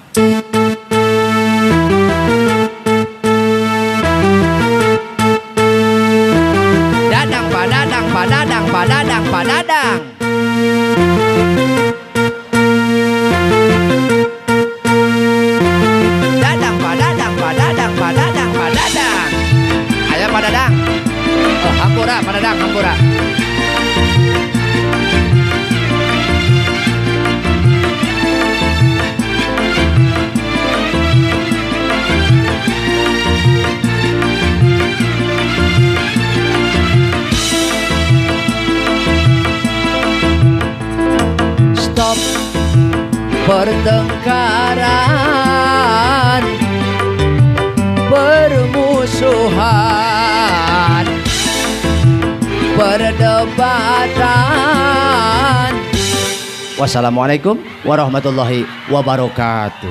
Dadang padadang padadang padadang padadang. Dadang padadang padadang padadang padadang. Aya padadang. Oh, hampura padadang hampura. Stop pertengkaran, permusuhan, perdebatan. Wassalamualaikum warahmatullahi wabarakatuh.